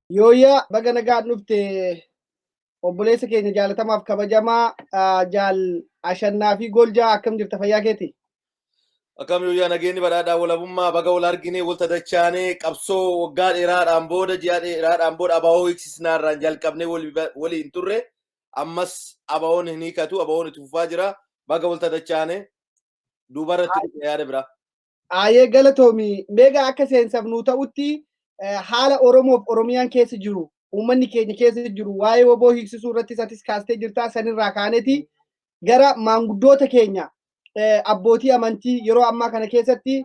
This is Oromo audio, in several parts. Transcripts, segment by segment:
Yooyyaa baga nagaan dhufte obboleessa keenya jaalatamaaf kabajamaa jaal Ashannaa fi Goljaa, akkam jirta, fayyaa keeti? Akkam yooyyaa, nageenyi badhaadhaa walabummaa, baga wal arginee wal tadachaanee. Qabsoo waggaa dheeraadhaan booda, ji'a dheeraadhaan booda ABO hiiksisnaarraan jalqabnee waliin turre. Ammas ABO'n hin hiikatu, ABO'n itti fufaa jira. Baga wal tadachaanee duubarratti dhufe yaada biraa. Aayee galatoomi. Meegaa akka seensaaf nuu ta'utti haala Oromoof Oromiyaan keessa jiru, uummanni keenya keessa jiru, waa'ee WBO hiiksisuu irratti atis kaastee jirtaa, sanirraa kaaneeti gara maanguddoota keenya, abbootii amantii yeroo ammaa kana keessatti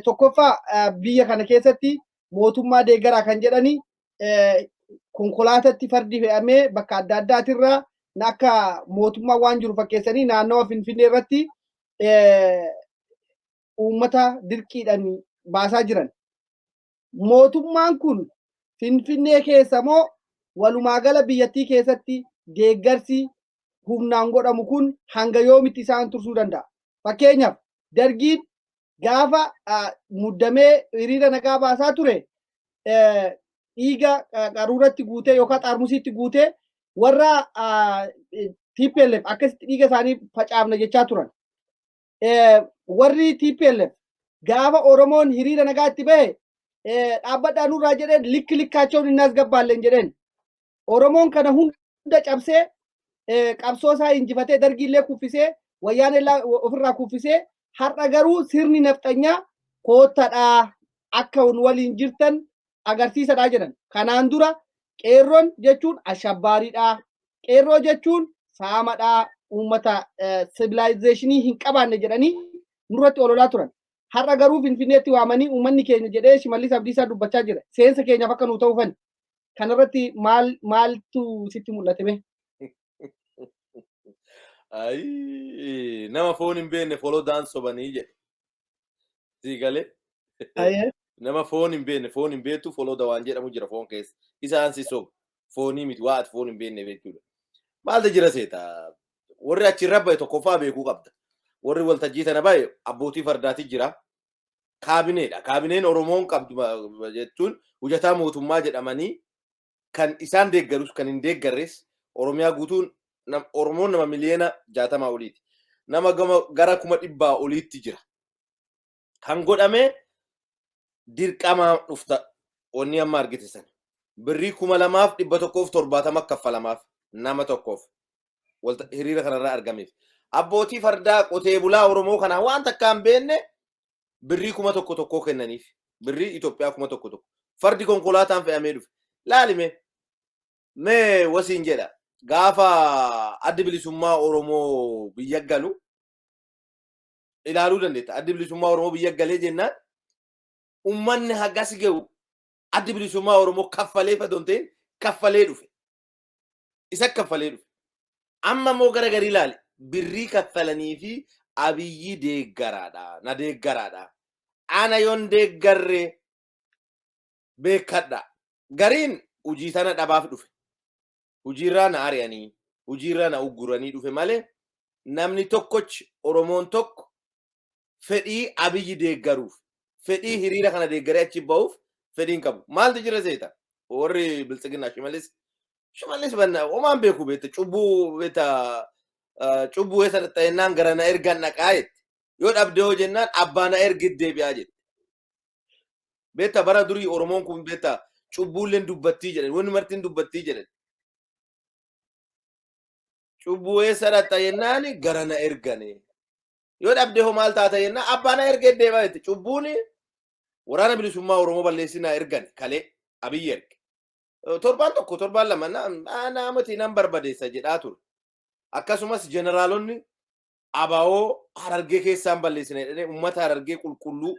tokkoffaa biyya kana keessatti mootummaa deeggaraa kan jedhani konkolaatatti fardi fe'amee bakka adda addaatirraa akka mootummaa waan jiru fakkeessanii naannawa Finfinnee irratti uummata dirqiidhaan baasaa jiran. Mootummaan kun Finfinnee keessa moo walumaa gala biyyattii keessatti deeggarsi humnaan godhamu kun hanga yoomitti isaan tursuu danda'a? Fakkeenyaaf, Dargiin gaafa muddamee hiriira nagaa baasaa ture dhiiga qaruuratti guutee yookaan xaarmusiitti guutee warra TPLF akkasitti dhiiga isaanii facaafna jechaa turan. Warri TPLF gaafa Oromoon hiriira nagaa itti bahe dhaabbadhaa nurraa jedheen, likki likkaachoon inni as gabbaalleen jedheen. Oromoon kana hunda cabsee qabsoo isaa injifatee, Dargiillee kuffisee, Wayyaanee ofirraa kuffisee, har'a garuu sirni nafxanyaa koottadhaa akka waliin jirtan agarsiisadhaa jedhan. Kanaan dura qeerroon jechuun ashabbaariidhaa. Qeerroo jechuun saamadhaa, uummata civilization hin qabaanne jedhanii nurratti ololaa turan. Har'a garuu Finfinneetti waamanii uummanni keenya jedhee Shimallis Abdiisaa dubbachaa jira. Seensa keenyaaf akka nuu ta'uufan. Kanarratti maal maaltu sitti mul'ate mee? Nama foon hin beekne folodaan sobanii jedhe. Sii galee? Nama foon hin beekne, foon hin beektu, foloda waan jedhamu jira foon keessa. Isaan si sobu. Foonii miti, waa ati foon hin beekne jechuudha. Maaltu jira seeta? Warri achirra bahe tokkoffaa beekuu qabda. Warri waltajjii tana bahe abbootii fardaati jira. Kaabineedha. Kaabineen Oromoon qabdu jechuun hojjetaa mootummaa jedhamanii kan isaan deeggarus kan hin deeggarres, Oromiyaa guutuun Oromoon nama miliyoona 60 oliiti. Nama gara 100,000 oliitti jira. Kan godhame dirqamaa dhufta wanni amma argite sana. Birrii 2,170 kaffalamaaf nama tokkoof hiriira kanarraa argameef. Abbootii fardaa qotee bulaa Oromoo kanaa waan takka hin beekne birrii 1,000 tokkoo kennaniif. Birrii Itoophiyaa 1,000 tokko. Fardi konkolaataan fe'amee dhufe. Laalime mee wasiin jedha, gaafa Addi Bilisummaa Oromoo biyya galu ilaaluu dandeetta. Addi Bilisummaa Oromoo biyya galee jennaan uummanni hagas gahu Addi Bilisummaa Oromoo kaffalee fadon ta'in kaffalee dhufe. Isa kaffalee dhufe. Amma immoo gara garii ilaali. Birrii kaffalanii fi Abiyyi deeggaraadha. Na deeggaraadha. Ana yoon deeggarre beekadha. Gariin hojii sana dhabaaf dhufe. Hojiirraa na ari'anii, hojiirraa na ugguranii dhufe malee namni tokkochi, Oromoon tokko fedhii Abiyyi deeggaruuf, fedhii hiriira kana deeggaree achi bahuuf fedhii hin qabu. Maaltu jira seeta? Warri Biltsiginnaa Shimallis banna homaan beeku beekta, cubbuu beekta, cubbuu eessa dhaqxa gara na ergan dhaqaa jette. Yoo dhabde hoo jennaan abbaa na ergit deebi'aa jette. Beekta, bara durii Oromoon kun beekta, cubbuulleen dubbattii jedhan, wanni martiin dubbattii jedhan. Cubbuu eessa dhaqxa jennaan gara na ergane. Yoo dhabde hoo maal taata jennaan abbaa na ergee deebi'aa jette. Cubbuun Waraana Bilisummaa Oromoo balleessinaa ergane kalee Abiyyi erge. Torbaan tokko, torbaan lama naamati nan barbadeessa jedhaa ture. Akkasumas jeneraalonni ABO Harargee keessaan balleessina jedhanii uummata Harargee qulqulluu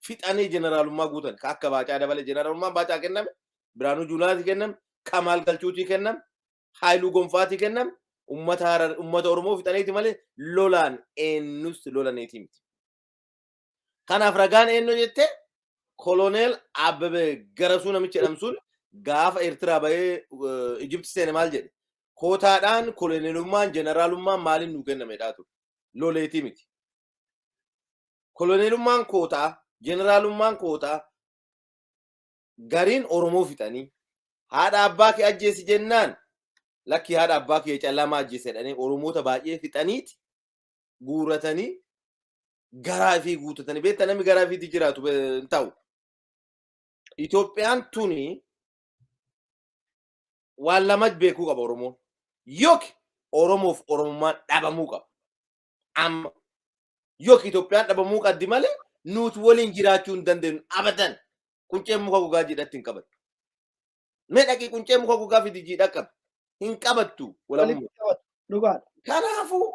fixanii jeneraalummaa guutan, ka akka Baacaa Dabale, jeneraalummaan Baacaa kenname, Biraanuu Juulaati kenname. Kamaal Galchuutii kenname, Haayiluu Gonfaatii kenname, ummata Harar, ummata Oromoo fixaniiti malee lolaan eenyus lolaniiti miti. Kanaaf ragaan eenyu jettee, Koloneel Abbebe Garasuu namichi jedhamu sun gaafa Eertiraa bahee Ijipti seene maal jedhe? Kootaadhaan koloneelummaan, jeneraalummaan maaliin nuu kennamedhaa ture. Loleetii miti. Koloneelummaan kootaa, jeneraalummaan kootaa, gariin Oromoo fixanii haadha abbaa kee ajjeesi jennaan lakki, haadha abbaa kee callaa ajjeese jedhanii Oromoota baay'ee fixaniiti guuratanii garaa fi guutatanii. Beektaa, namni garaa fiitti jiraatu hin ta'u. Itoophiyaan tuni waan lama beekuu qaba Oromoon. Yookiin Oromoof Oromummaan dhabamuu qaba. Amma yookiin Itoophiyaan dhabamuu qabdi malee nuti waliin jiraachuu hin dandeenyu abadan. Qunceen muka gogaa jiidhatti hin qabattu. Mee dhaqii quncee muka gogaa fidi, jiidha qabi. Hin qabattu walabummaa. Dhugaadha. Kanaafuu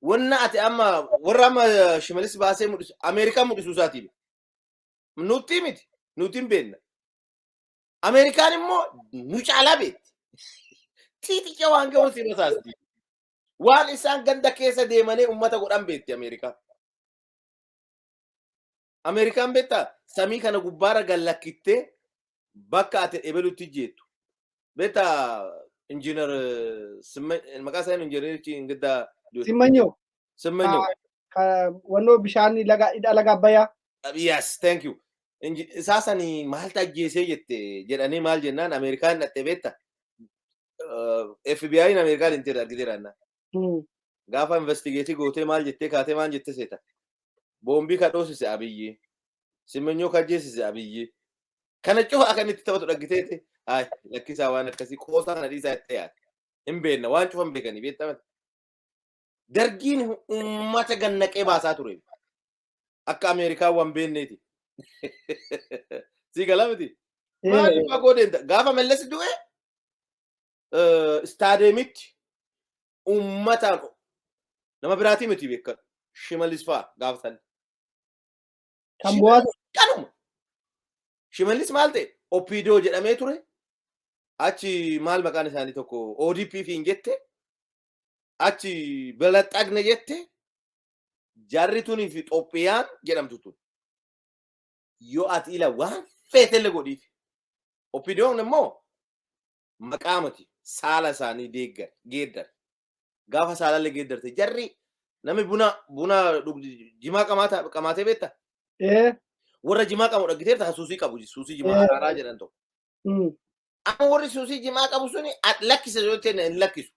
wanna ati amma warra amma Shimalis baasee mul'isu Ameerikaan mul'isuu isaatii. Nutti miti. Nuti hin beekna. Ameerikaan immoo nu caalaa beekti. Tiiticha waan ga'uun si basaasti. Waan isaan ganda keessa deemanii uummata godhan beekti Ameerikaan. Ameerikaan beektaa, samii kana gubbaarra gallakkittee bakka ati ebelutti jettu. Beektaa, injiinar, maqaa isaa injiinarichi ingiddaa. Simmanyoo. Simmanyoo. Wannoo bishaan laga hidha laga Abbayyaa. Yes, thank you. Isaa sanii maaltu ajjeesee jette jedhanii maal jennaan Ameerikaan dhatte beekta. FBI'n Ameerikaan hin argiteera. Gaafa investigate gootee maal jettee kaatee maal jettee seeta? Boombii ka dhoosise Abiyyi. Simmanyoo ka ajjeesise Abiyyi. Kana cufa akka inni itti taphatu dhaggiteeti. Ay, lakkisaa, waan akkasii qoosaa kana dhiisaa itti yaade. Hin beekna, waan cufan beekanii beektaa. Dargiin uummata gannaqee baasaa ture. Akka Ameerikaan waan beekneeti. Sii galaa miti? Maaliif fagoo deemta? Gaafa Mallas du'e istaadeemitti uummataan, nama biraatii miti beekan. Shimallis fa'a gaafa san. Kan bu'aa Kanuma. Shimallis maal ta'e? OPDO jedhamee ture. Achi maal maqaan isaanii tokko ODP fi hin jette. Achi balaxagne jette. Jarri tunii fi Xoophiyaan jedhamtu tun. Yoo ati ila waan feetelle godhiif. OPDOon immoo maqaa miti, saala isaanii deeggar geeddar. Gaafa saalallee geeddarte jarri namni buna jimaa qamaatee beektaa? Warra jimaa qabu dhaggiteerta, suusii qabu, suusii jimaa araaraa jedhan tokko. Amma warri suusii jimaa qabu suni lakkisa yoo ta'e hin lakkisu.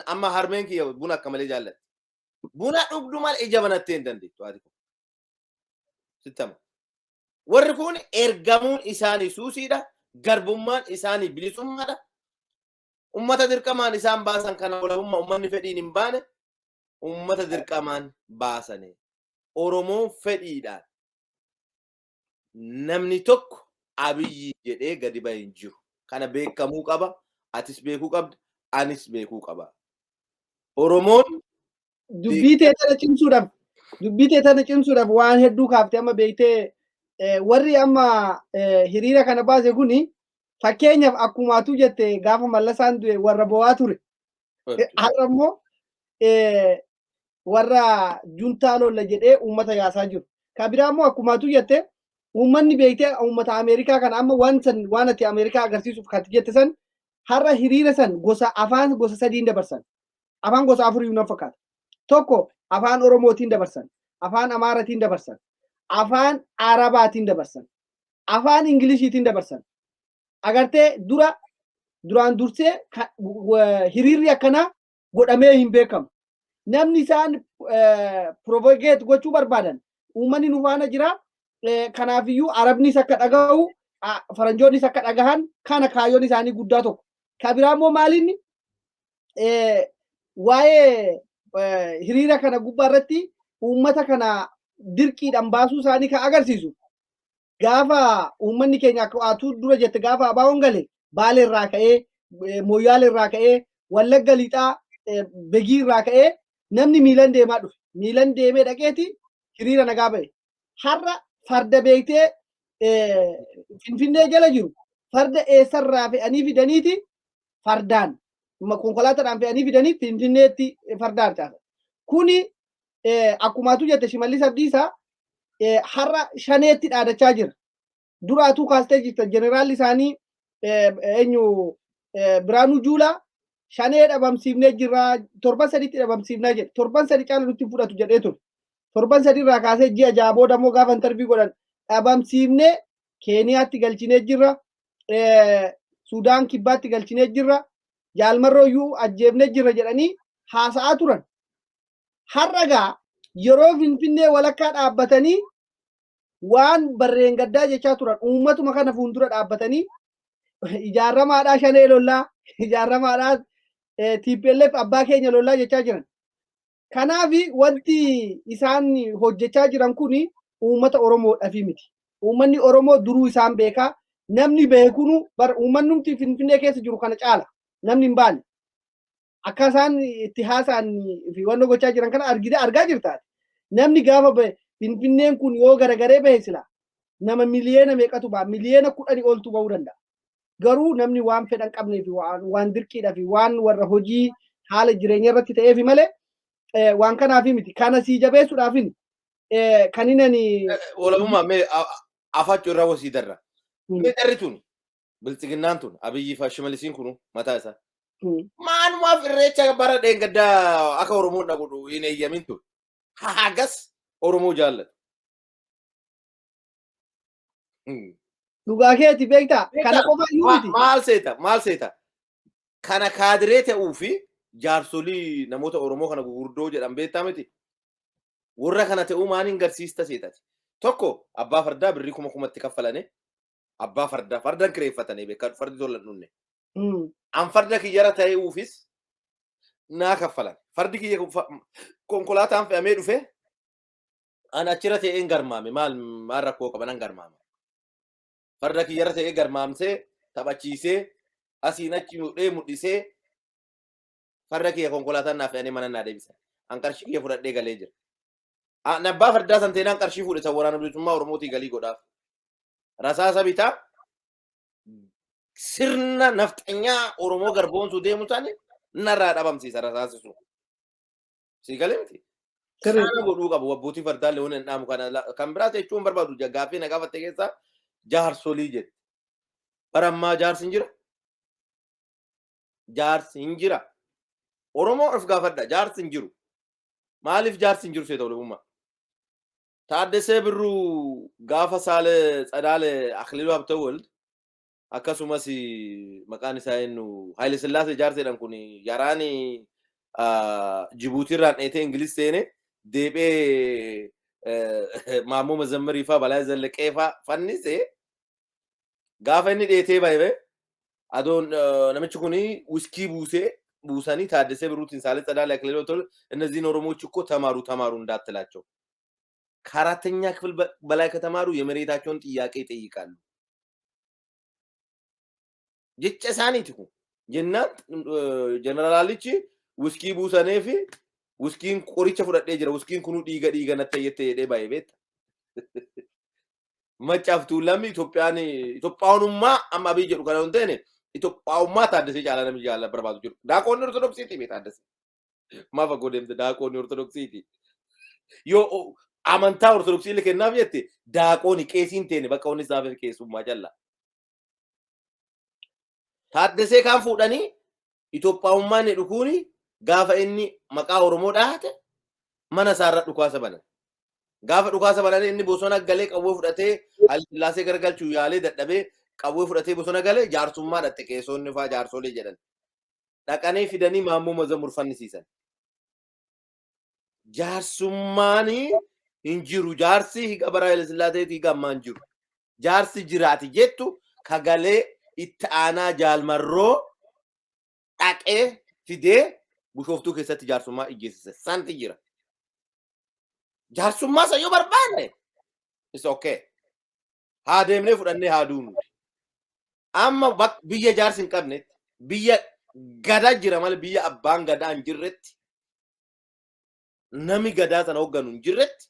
Amma harmeen kiyya buna akka malee jaallatti. Buna dhugdu malee ija banattee hin dandeettu haati kun. Sittama. Warri kun ergamuun isaanii suusiidha. Garbummaan isaanii bilisummaadha. Ummata dirqamaan isaan baasan kana walabummaa ummanni fedhiin hin baane, ummata dirqamaan baasane. Oromoon fedhiidhaan namni tokko Abiyyi jedhee gadi bahe hin jiru. Kana beekamuu qaba. Atis beekuu qabda. Anis beekuu qaba. Oromoon Dubbii tee tana cimsuudhaaf waan hedduu kaaftee amma beektee, warri amma hiriira kana baase kuni, fakkeenyaaf akkumaatu jette, gaafa Mallasaan du'e warra bo'aa ture. Har'a immoo warra juntaa lolla jedhee uummata yaasaa jiru. Kan biraa immoo akkumaatu jette, uummanni beektee uummata Ameerikaa kana amma waan san, waan ati Ameerikaa agarsiisuuf kan jette san, har'a hiriira san gosa afaan gosa sadiin dabarsan. Afaan gosa afuriyyuu nan fakkaata. Tokko afaan Oromootiin dabarsan, afaan Amaaratiin dabarsan, afaan Arabaatiin dabarsan, afaan Ingiliishiitiin dabarsan. Agartee, dura duraan dursee hiriirri akkanaa godhamee hin beekamu. Namni isaan propagate gochuu barbaadan uummanni nu faana jira. Kanaafiyyuu Arabnis akka dhaga'u, faranjoonnis akka dhagahan kana kaayyoon isaanii guddaa tokko. Ka biraa immoo maalinni waa'ee hiriira kana gubbaa irratti uummata kana dirqiidhaan baasuu isaanii kan agarsiisu, gaafa uummanni keenya akka atuu dura jette, gaafa ABO'n gale Baale irraa ka'ee, Mooyyaale irraa ka'ee, Wallagga Lixaa Begii irraa ka'ee namni miilan deemaa dhufe. Miilan deemee dhaqeeti hiriira nagaa ba'e. Har'a farda beektee Finfinnee jala jiru Farda eessarraa fe'anii fidaniiti fardaan konkolaataadhaan fe'anii fidanii Finfinneetti farda harcaasan. Kuni akkumaatu jette, Shimallis Abdiisaa har'a Shaneetti dhaadachaa jira. Duraatuu kaastee jirta, jeneraalli isaanii eenyu, Biraanuu Juulaa, Shanee dhabamsiifnee jirra, torban 3tti dhabamsiifnaa jedhe, torban 3 caala nutti fudhatu jedhee ture. Torban 3 irraa kaasee ji'a 6 booda immoo gaafa interview godhan dhabamsiifnee Keeniyaatti galchinee jirra, Sudaan Kibbaatti galchinee jirra, Jaalmarrooyyuu ajjeefnee jirra jedhanii haasa'aa turan. Har'a gaa yeroo Finfinnee walakkaa dhaabbatanii waan barreen gaddaa jechaa turan, uummatuma kana fuuldura dhaabbatanii ijaaramaadhaa Shanee lollaa, ijaaramaadhaa TPLF abbaa keenya lollaa jechaa jiran. Kanaaf wanti isaan hojjechaa jiran kun uummata Oromoodhaafi miti. Uummanni Oromoo duruu isaan beekaa. Namni beekunu bar uummanni Finfinnee keessa jiru kana caala. Namni hin baane. Akka isaan itti haasa'an fi wanna gochaa jiran kana argaa jirtaati. Namni gaafa Finfinneen kun yoo garagaree bahe sila nama miliyeena meeqatu ba'a? Miliyeena 10 oltu bahuu danda'a. Garuu namni waan fedhan qabnee fi waan dirqiidhaa fi waan warra hojii haala jireenya irratti ta'eefi malee waan kanaafi miti. Kana sii jabeessuudhaafin kan inni Walabummaa mee afachuu irraa wasii darra. Mee darri tun, Biltsiginnaan tun, Abiyyi fi Shimalisiin kunu mataa isaa. Maalumaaf Irreecha bara dheengaddaa akka Oromoon dhaqu hin eeyyamin tun? Hagas Oromoo jaallatu. Dhugaa keeti, beektaa? Kana qofa iyyuu miti. Maal seeta? Maal seeta? Kana kaadiree ta'uu fi jaarsolii namoota Oromoo kana gurguddoo jedhan beektaa miti. Warra kana ta'uu maaliin garsiista seetati? Tokko abbaa fardaa birrii kuma kumatti kaffalane, abbaa fardaa fardan kireeffatanii beekaa, fardi tolan dhunne. An farda kiyyara ta'uufis naa kaffalan. Fardi kiyya konkolaataan fe'amee dhufe, an achirra ta'een garmaame, maal maal rakkoo qaban? An garmaama. Farda kiyyarra ta'ee garmaamsee taphachiisee asiin achi mudhee mudhisee, farda kiyya konkolaataan naa fe'anii mana naa deebisan. An qarshii kiyya fudhadhee galee jira. An abbaa fardaa san teenaan qarshii fuudhe san Waraana Bilisummaa Oromootii galii godhaaf. Rasaasa bitaa, sirna nafxanyaa Oromoo garboomsuu deemu sani narraa dhabamsiisa rasaasi sun. Sii galee miti? Kana godhuu qabu abbootii fardaallee waan hin dhaamu kana kan biraas jechuun barbaadu gaaffii na gaafatte keessaa jaarsolii jette. Bara ammaa jaarsi hin jira. Jaarsi hin jira. Oromoo of gaafadha, jaarsi hin jiru. Maaliif jaarsi hin jiru seeta walabummaa? Taaddesee Birruu gaafa Saale Tsadaale Akililuu Habtawald akkasumas maqaan isaa eenyu, Haile Sillaasee jaarseedhaan kun yaraan Jibuutiirraan dheetee Ingiliz seene, deebi'ee Maammoo Mazammarii faa Balaa Zallaqee faa fannise, gaafa inni dheetee bahe adoon namichi kun wiskii buusee buusanii Taaddesee Birruutiin Saale Tsadaale Akililuu Habtawald እነዚህን ኦሮሞዎች እኮ ተማሩ ተማሩ እንዳትላቸው፣ ከአራተኛ ክፍል በላይ ከተማሩ የመሬታቸውን ጥያቄ ይጠይቃሉ። Jecha isaaniiti kun. Jennaan jeneraalichi wiskii buusanii fi wiskiin qoricha fudhadhee jira. Wiskiin kunuu dhiiga dhiiga natti jettee jedhee baay'ee beekta. Maccaaf Tuulamni Itoophiyaan Itoophiyaanummaa amma Abiy jedhu kana hin ta'ine, Itoophiyaanummaa Taaddasee caalaa namni jaalala barbaadu jiru. Daaqoonni Ortodoksiiti mee Taaddasee. Maaf fagoo deemte, daaqoonni Ortodoksiiti. Yoo amantaa Ortodoksii illee kennaaf jette, daaqooni qeesiin teene bakka wanni isaaf qeessummaa jalla. Taaddasee kaan fuudhanii Itoophiyaanummaan jedhu kuni gaafa inni maqaa Oromoo dhahate mana isaarra dhukaasa banan. Gaafa dhukaasa banan inni bosona galee qawwee fudhatee Haayile garagalchuu yaalee dadhabee, qawwee fudhatee bosona galee, jaarsummaa dhatte qeessonni faa jaarsolii jedhan. Dhaqanii fidanii Maammoo Mazamur fannisiisan. Jaarsummaan hin jiru. Jaarsi higa bara Haayile Sillaaseetii higa ammaa hin jiru. Jaarsi jiraati jettu kagalee itti aanaa Jaalmarroo dhaqee fidee Bishooftuu keessatti jaarsummaa ijjeessise santi jira. Jaarsummaa san yoo barbaanne is okay. Haa deemnee fudhannee haa duunu. Amma biyya jaarsi hin qabnetti, biyya gadaa jira malee biyya abbaan gadaa hin jirretti, nami gadaa sana hoogganu hin jirretti,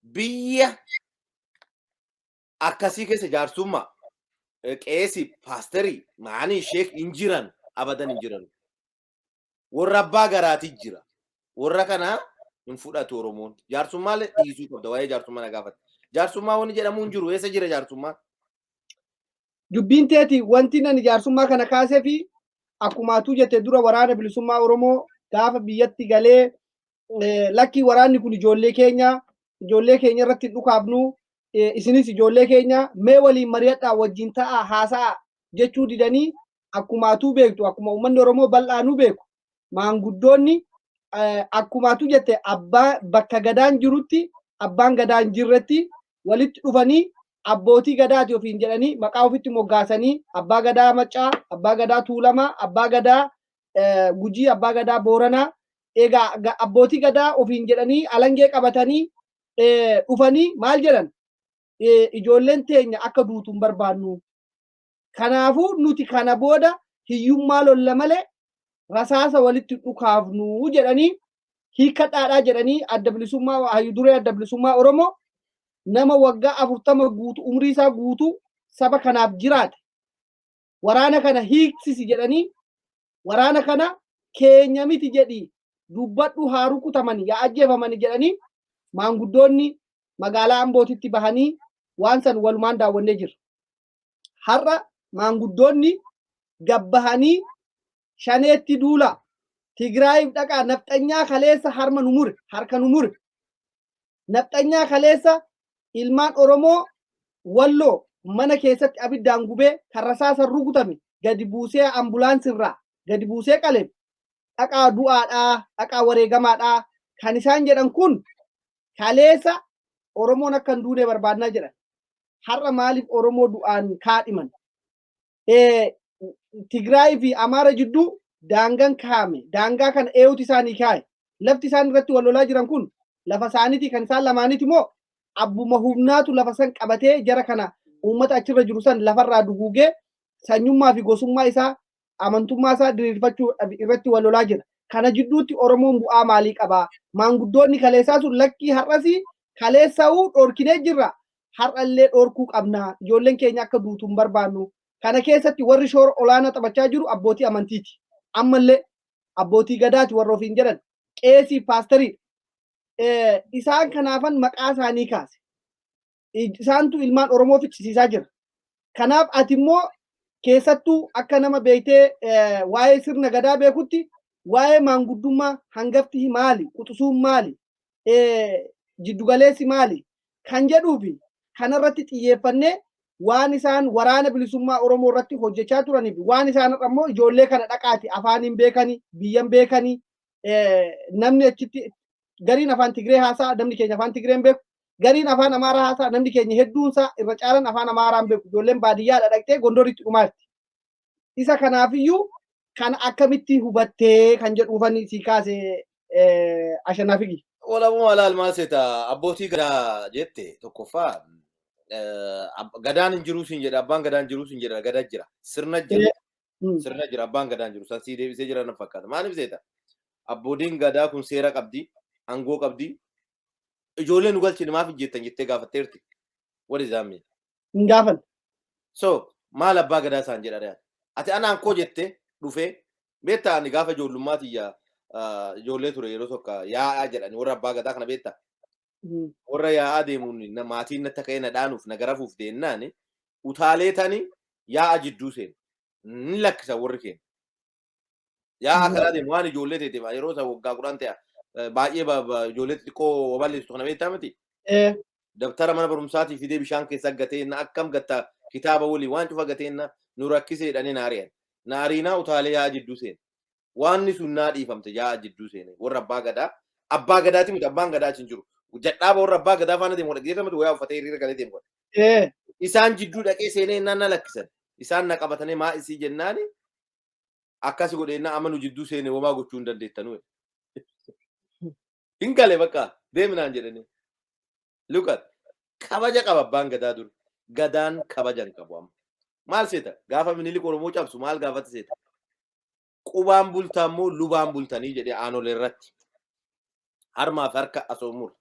biyya akkasii keessa jaarsummaa Qeesi, paasterii, maanii, sheek hin jiran, abadan hin jiran. Warra abbaa garaati jira. Warra kana hin fudhatu Oromoon. Jaarsummaa dhiisuu qabda. Waa'ee jaarsummaa na gaafatte. Jaarsummaa wanni jedhamu hin jiru. Eessa jira jaarsummaa? Dubbiin teeti, wanti nani jaarsummaa kana kaasee fi akkuma atuu jette dura Waraana Bilisummaa Oromoo gaafa biyyatti galee, lakkii, waraanni kun ijoollee keenya, ijoollee keenya irratti hin dhukaafnu, isinis ijoollee keenya, mee waliin mari'adhaa, wajjin ta'aa, haasa'a jechuu didanii, akkuma atuu beektu, akkuma uummanni Oromoo bal'aanuu beeku, maanguddoonni akkuma atuu jette abbaa bakka gadaan jirutti abbaan gadaan jirretti walitti dhufanii abbootii gadaati ofiin jedhanii maqaa ofitti moggaasanii, abbaa gadaa Maccaa, abbaa gadaa Tuulamaa, abbaa gadaa Gujii, abbaa gadaa Booranaa, egaa abbootii gadaa ofiin jedhanii alangee qabatanii dhufanii maal jedhan? Ijoolleen teenya akka duutu hin barbaannu. Kanaafuu nuti kana booda hiyyummaa lolla malee rasaasa walitti dhukaafnu jedhanii, hiikkadhaadhaa jedhanii, Adda Bilisummaa, hayyu duree Adda Bilisummaa Oromoo, nama waggaa 40 guutuu, umrii isaa guutuu saba kanaaf jiraate, waraana kana hiiksisi jedhanii, waraana kana keenya miti jedhi dubbadhu, haa rukutamani, yaa ajjeefamani jedhanii, maanguddoonni magaalaa Ambootitti bahanii waan san walumaan daawwannee jirra. Har'a maanguddoonni gabbahanii shaneetti duula, Tigraayiif dhaqaa, nafxanyaa kaleessa harma nu mure, harka nu mure, nafxanyaa kaleessa ilmaan Oromoo Walloo mana keessatti abiddaan gubee kan rasaasan rukutame gadi buusee ambulaansirraa gadi buusee qaleef dhaqaa, du'aadhaa dhaqaa, wareegamaadhaa kan isaan jedhan kun kaleessa Oromoon akka hin duune barbaadnaa jedhan. Har'a maaliif Oromoo du'aan kaadhiman? Tigraay fi Amaara jidduu daangaan kaa'ame. Daangaa kana eenyutu isaanii kaa'e? Lafti isaan irratti wal lolaa jiran kun lafa isaaniiti, kan isaan lamaaniiti moo abbuma humnaatu lafa san qabatee jara kana, uummata achirra jiru san lafarraa duguugee sanyummaa fi gosummaa isaa, amantummaa isaa diriirfachuu irratti wal lolaa jira? Kana jidduutti Oromoon bu'aa maalii qabaa? Maanguddoonni kaleessaa sun lakkii, har'asii kaleessa'uu dhorkinee jirra. Har'allee dhorkuu qabna. Ijoolleen keenya akka duutu hin barbaannu. Kana keessatti warri shoora olaanaa taphachaa jiru abbootii amantiiti. Ammallee abbootii gadaati warra ofiin jedhan. Qeesii, paasterii. Isaan kanaafan maqaa isaanii kaase. Isaantu ilmaan Oromoo ficcisiisaa jira. Kanaaf ati immoo keessattuu akka nama beektee waa'ee sirna gadaa beekutti, waa'ee maanguddummaa, hangafti maali, quxisuun maali, jiddugaleessi maali kan jedhuu fi kanarratti xiyyeeffannee waan isaan Waraana Bilisummaa Oromoo irratti hojjechaa turanii fi waan isaan irra immoo ijoollee kana dhaqaati, afaaniin beekanii, biyyan beekanii, namni achitti gariin afaan Tigree haasaa, namni keenya afaan Tigree hin beeku, gariin afaan Amaaraa haasaa, namni keenya hedduunsaa irra caalan afaan Amaaraa hin beeku. Ijoolleen baadiyyaadha dhaqxee Gondoritti dhumaatti. Isa kanaafiyyuu kan akkamitti hubattee kan jedhuufani si kaase, Ashanafigi. Walabuma laal, maal seeta, abbootii gadaa jette, tokkoffaa gadaan hin jiruu siin jedha, abbaan gadaan jiruu siin jedha, gadaa jira, sirna jira, sirna jira, abbaan gadaan jiru san sii deebisee jira na fakkaata. Maaliif seeta, abbootiin gadaa kun seera qabdi, aangoo qabdi, ijoollee nu galchine maaf hojjettan jettee gaafatteerti? What is that mean? Hin gaafan. So maal abbaa gadaa isaan jedha? Ati anaan koo jette dhufee beektaa? Ani gaafa ijoollummaa tiyya ijoollee ture, yeroo tokko yaa'aa jedhani warra abbaa gadaa kana beektaa? Warra yaa'aa deemuun maatiin natti ka'ee na dhaanuuf na garafuuf deennaan utaalee tani yaa'a jidduu seenu. Ni lakkisa warri keenya. Yaa'a karaa deemu waan ijoollee teete yeroo isa waggaa 10 ta'e, baay'ee ijoollee xixiqqoo balleessitu kana beektaa miti? Dabtara mana barumsaatii fidee bishaan keessa gatee na akkam gatta, kitaaba waliin waan cufa gatee na nu rakkisee jedhanii na ari'an. Na ariinaa utaalee yaa'a jidduu seene. Waanni sun naa dhiifamte, yaa'a jidduu seene. Warra abbaa gadaa. Abbaa gadaati miti, abbaan gadaa achi hin jiru. Jadhaaba warra abbaa gadaa faana deemu godha. Miti wayaa uffatee hiriira galee deemu godha. Isaan jidduu dhaqee seenee innaan na lakkisan. Isaan na qabatanii maa isii jennaani akkasi godhee amma nu jidduu seene, homaa gochuu hin dandeettanuu. Hin gale, bakka deeminaan jedhanii. Look at, kabaja qaba abbaan gadaa dur. Gadaan kabaja hin qabu amma. Maal seeta? Gaafa Minilik Oromoo cabsu maal gaafata seeta? Qubaan bultaa immoo lubaan bultanii jedhee aanolee irratti. Harmaa fi harka asoo mura.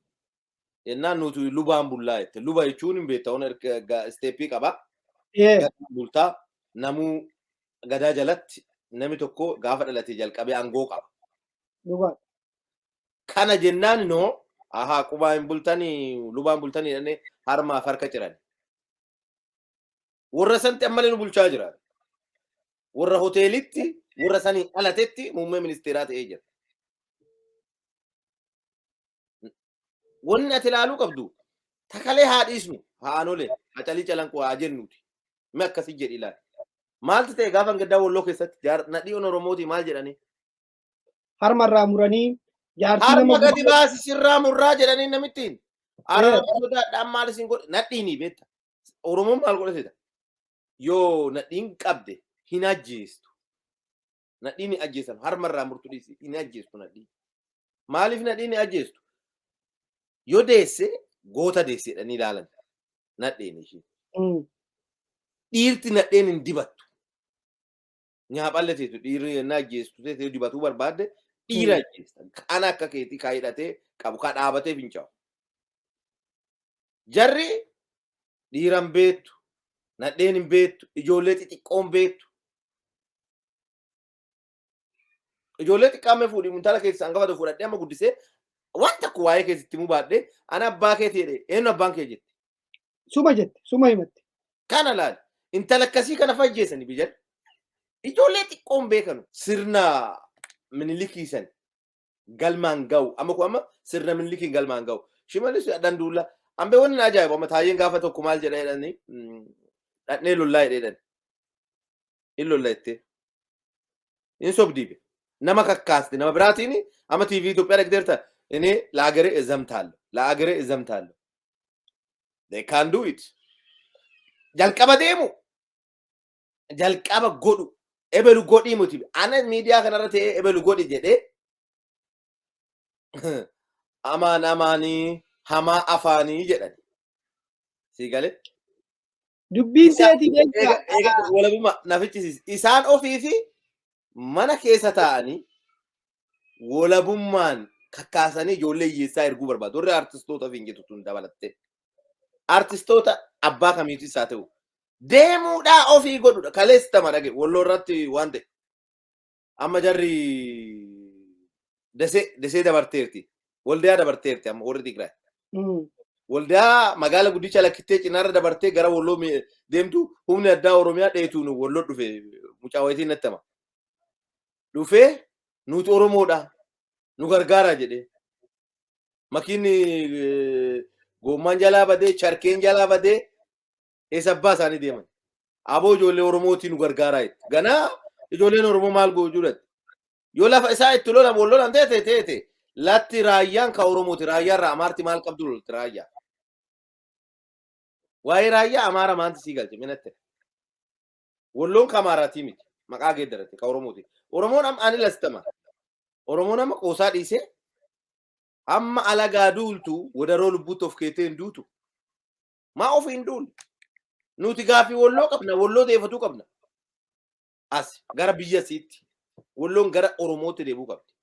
Jennaan nuti lubaan bullaa jette. Luba jechuun hin beekta, step qaba. Gadaan bultaa namuu gadaa jalatti namni tokko gaafa dhalate jalqabee aangoo qaba. Kana jennaan noo ahaa qubaa hin bultanii lubaan bultanii jedhanii harmaaf harka ciran. Warra santi ammallee nu bulchaa jira. Warra hoteelitti warra sanii dhalatetti muummee ministeeraa ta'ee jira. Wanni ati ilaaluu qabdu takalee haa dhiisnu haa aanolee haa calii calanqoo haa jennuuti. Mee akkasii jedhi ilaali. Maaltu ta'e gaafa gaddaa Walloo keessatti nadhiin Oromootii maal jedhanii? Harmarraa muranii jaartii nama Harma gadi baasi sirraa murraa jedhanii namittiin. Araara sodaadhaan maal isin godhe nadhiinii beekta. Oromoon maal godhe seeta? Yoo nadhiin qabde hin ajjeestu. Nadhiin hin ajjeesan harmarraa murtu dhiisi hin ajjeestu nadhiin. Maaliif nadhiin hin ajjeestu? Yoo deesse goota deesse jedhanii ilaalan nadheen ishee. Dhiirti nadheen hin dibattu. Nyaaphalle teetu dhiirri yennaa ajjeestu teetee dibatuu barbaadde dhiira ajjeesta. Kan akka keetii kaa hidhatee qabu kaa dhaabatee fincaa'u. Jarri dhiira hin beektu, nadheen hin beektu, ijoollee xixiqqoo hin beektu. Ijoollee xiqqaa mee fuudhii intala keessa hangafa tokko fudhadhee amma guddisee waan tokko waa'ee keessatti himuu baadhee ana abbaa keetii jedhee eenyu abbaan kee jette. Suma jette, suma himatte. Kana laali. Intala akkasii kana fajjeessani biyyan. Ijoollee xiqqoon beekanu. Sirna Minilikii san galmaan ga'u. Amma kun amma sirna Minilikiin galmaan ga'u. Shimallis Danduulla. Ambee wanni na ajaa'ibu amma Taayyeen gaafa tokko maal jedha jedhanii dhaqnee lollaa jedhee jedhan. Hin lolla jettee. Hin sobdiibe. Nama kakkaaste nama biraatiin amma TV Itoophiyaa dhaqxeerta inni laagaree ezamtaallo. Laagaree ezamtaallo. They can do it. Jalqaba deemu. Jalqaba godhu. Ebelu godhii miti. Ana miidiyaa kanarra ta'ee ebelu godhi jedhee amaan amaanii hamaa afaanii jedhan. Sii galee? Dubbiin teetii beektaa. Eega walabummaa na fichisiisi. Isaan ofii fi mana keessa taa'anii walabummaan kakkaasanii ijoollee hiyyeessaa erguu barbaadu. Warri artistoota fi hin jettu tun dabalattee. Artistoota abbaa kamiitu isaa ta'u. Deemuudhaa ofii godhudha. Kaleessa tama dhage Walloo irratti waan ta'e. Amma jarri Desee Desee dabarteerti. Waldiyaa dabarteerti amma warri Tigraay. Waldiyaa magaala guddicha lakkittee cinaarra dabartee gara Walloo deemtu humni addaa Oromiyaa dheetuun Walloo dhufe mucaa wayitiin natti hima. Dhufee nuti Oromoodha nu gargaaraa jedhee. Makiinni goommaan jalaa badee charkeen jalaa badee eessa abbaa isaanii deeman. Aboo ijoollee Oromootii nu gargaaraa jette. Ganaa ijoolleen Oromoo maal gochuu dhatte? Yoo lafa isaa itti lolan wal lolan teete teete latti raayyaan ka Oromooti. Raayyaa irraa Amaarti maal qabdu lolti raayyaa. Waa'ee raayyaa Amaara maanti sii galche minatte. Walloon ka Amaaraatii miti. Maqaa geeddarate ka Oromooti. Oromoon amma ani lastama. Oromoon amma qoosaa dhiisee hamma alagaa duultu wadaroo lubbuutti of keetee hin duutu. Maa ofii hin duulle? Nuti gaaffii Walloo qabna, Walloo deefatuu qabna. As gara biyya isiitti. Walloon gara Oromootti deebi'uu qabdi.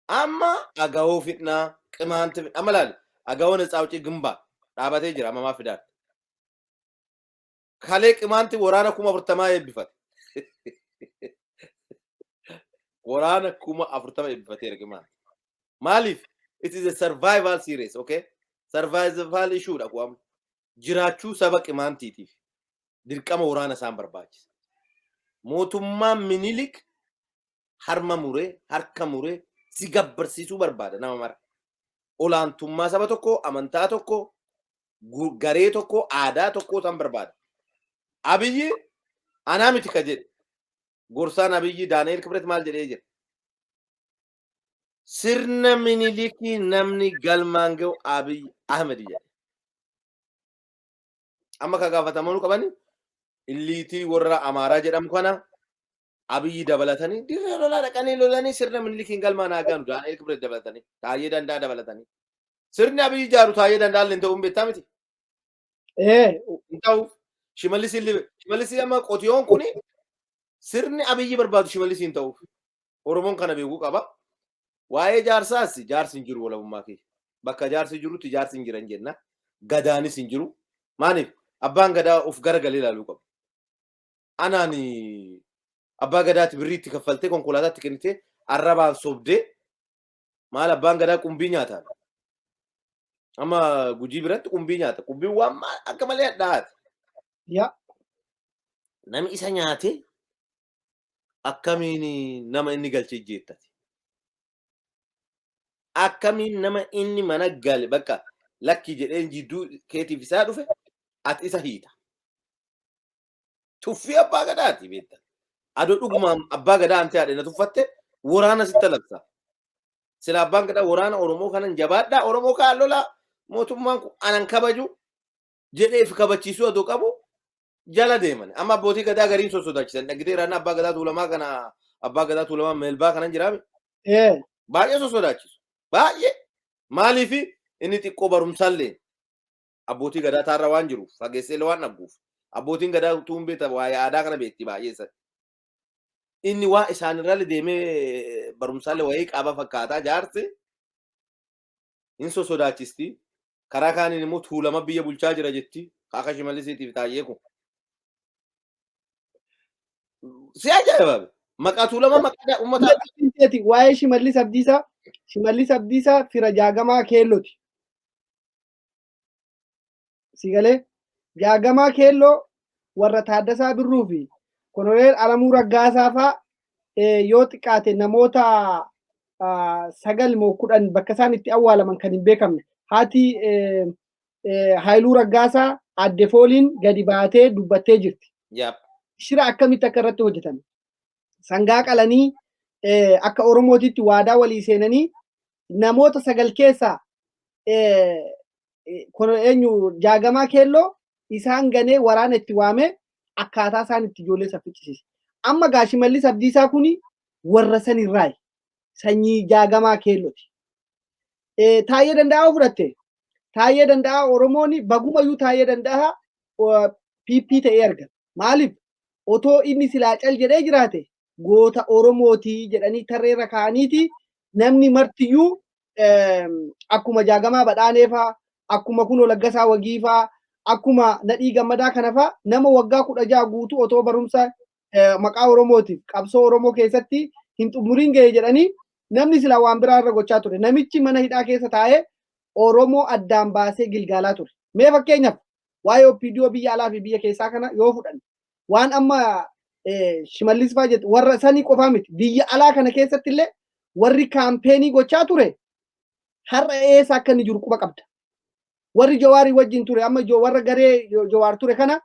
Amma Agawoo fidnaa, Qimaanti fidnaa. Amma laali, Agawoo Natsaa Gimbaa dhaabatee jira amma maa fidaatti. Kalee Qimaanti waraana 40,000 eebbifate. Waraana 40,000 eebbifateera Qimaanti. Maaliif? It is a survival series, okay? Survival issue dha kun amma. Jiraachuu saba Qimaantiitiif dirqama waraana isaan barbaachisa. Mootummaan Minilik harma muree, harka muree si gabbarsiisuu barbaada nama mara. Olaantummaa saba tokkoo, amantaa tokkoo, garee tokkoo, aadaa tokkoo san barbaada. Abiyyi anaa miti ka jedhe. Gorsaan Abiyyi Daani'eel Kibret maal jedhee jira? Sirna Minilikii namni galmaan ga'u Abiy Ahmed jedhe. Amma ka gaafatamuu qabani illiitii warra Amaaraa jedhamu kana Abiyyi dabalatanii dirree lolaa dhaqanii lolanii sirna Minilikiin galmaan haa ga'anu Daani'eel Kibret dabalatanii Taayyee Danda'a dabalatanii. Sirni Abiyyi ijaaru Taayyee Danda'aa illee hin ta'uu hin beektaa miti. Hin ta'u. Shimallis illee Shimallis amma qotiyoon kuni sirni Abiyyi barbaadu Shimallis hin ta'uuf. Oromoon kana beekuu qaba. Waa'ee jaarsaas jaarsi hin jiru walabummaa kee. Bakka jaarsi jirutti jaarsi hin jiran jenna. Gadaanis hin jiru. Maaliif? Abbaan gadaa of garagalee ilaaluu qaba. Anaan abbaa gadaati birrii itti kaffaltee, konkolaataatti kennitee, arrabaan sobdee, maal abbaan gadaa qumbii nyaata. Amma Gujii biratti qumbii nyaata. Qumbiin waan maal akka malee hadhaa'aati. Namni isa nyaate akkamiin nama inni galchee jeettati? Akkamiin nama inni mana gale bakka lakkii jedheen jidduu keetiif isaa dhufe ati isa hiita? Tuffii abbaa gadaati beekta. Adoo dhugumaan abbaa gadaa ante haadhe na tuffatte, waraana sitti labsa. Sila abbaan gadaa waraana Oromoo kanan jabaadhaa, Oromoo kaan lolaa, mootummaan kun anan kabaju jedhee fi kabachiisuu adoo qabu jala deeman. Amma abbootii gadaa gariin sossodaachisan. Dhagitee raannaa abbaa gadaa Tuulamaa kana, abbaa gadaa Tuulamaa Meelbaa kanan jiraame. Baay'ee sossodaachisu. Baay'ee. Maaliif? Inni xiqqoo barumsaallee abbootii gadaa taarra waan jiruuf, fageessee waan dhagguuf, abbootiin gadaa tuun beekta, waa'ee aadaa kana beekti baay'ee isa. Inni waa isaanirra deemee barumsaallee wayii qaba fakkaataa, jaarsi hin sosodaachisti. Karaa kaaniin immoo Tuulama biyya bulchaa jira jetti. Akka Shimallisiitiif Taayyee kun. Si ajaa'iba! Maqaa Tuulama, maqaa uummata. Waa'ee Shimallis Abdiisaa, Shimallis Abdiisaa fira Jaagamaa Keellooti. Si galee? Jaagamaa Keelloo warra Taaddasaa Birruu fi Koloneel Alamuu Raggaasaa faa yoo xiqqaate namoota 9 moo 10 bakka isaan itti awwaalaman kan hin beekamne. Haati Haayiluu Raggaasaa adde Fooliin gadi baatee dubbattee jirti. Shira akkamitti akka irratti hojjetame. Sangaa qalanii, akka Oromootitti waadaa walii seenanii, namoota 9 keessaa eenyu Jaagamaa Keelloo isaan ganee waraana itti waamee akkaataa isaan itti ijoollee saffichisiise. Amma gaa Shimallis Abdiisaa kuni warra sanirraayi. Sanyii Jaagamaa Keellooti. Taayyee Danda'aa fudhatte. Taayyee Danda'aa Oromoon bagumayyuu Taayyee Danda'aa PP ta'ee argama. Maaliif? Otoo inni silaa cal jedhee jiraate, goota Oromootii jedhanii tarreerra kaa'aniiti namni martiyyuu akkuma Jaagamaa Badhaanee faa, akkuma kunoo Laggasaa Wagii faa, akkuma Nadhii Gammadaa kana faa, nama waggaa 16 guutuu otoo barumsa maqaa Oromootiif qabsoo Oromoo keessatti hin xumuriin ga'e jedhanii namni silaa waan biraa irra gochaa ture. Namichi mana hidhaa keessa taa'ee Oromoo addaan baasee gilgaalaa ture. Mee fakkeenyaaf waa'ee OPDO biyya alaa fi biyya keessaa kana yoo fudhanne, waan amma Shimallis fa'aa jettu warra sanii qofaa miti. Biyya alaa kana keessatti illee warri kaampeenii gochaa ture har'a eessa akka inni jiru quba qabda. Warri Jawaarii wajjin ture, amma warra garee Jawaar ture kana,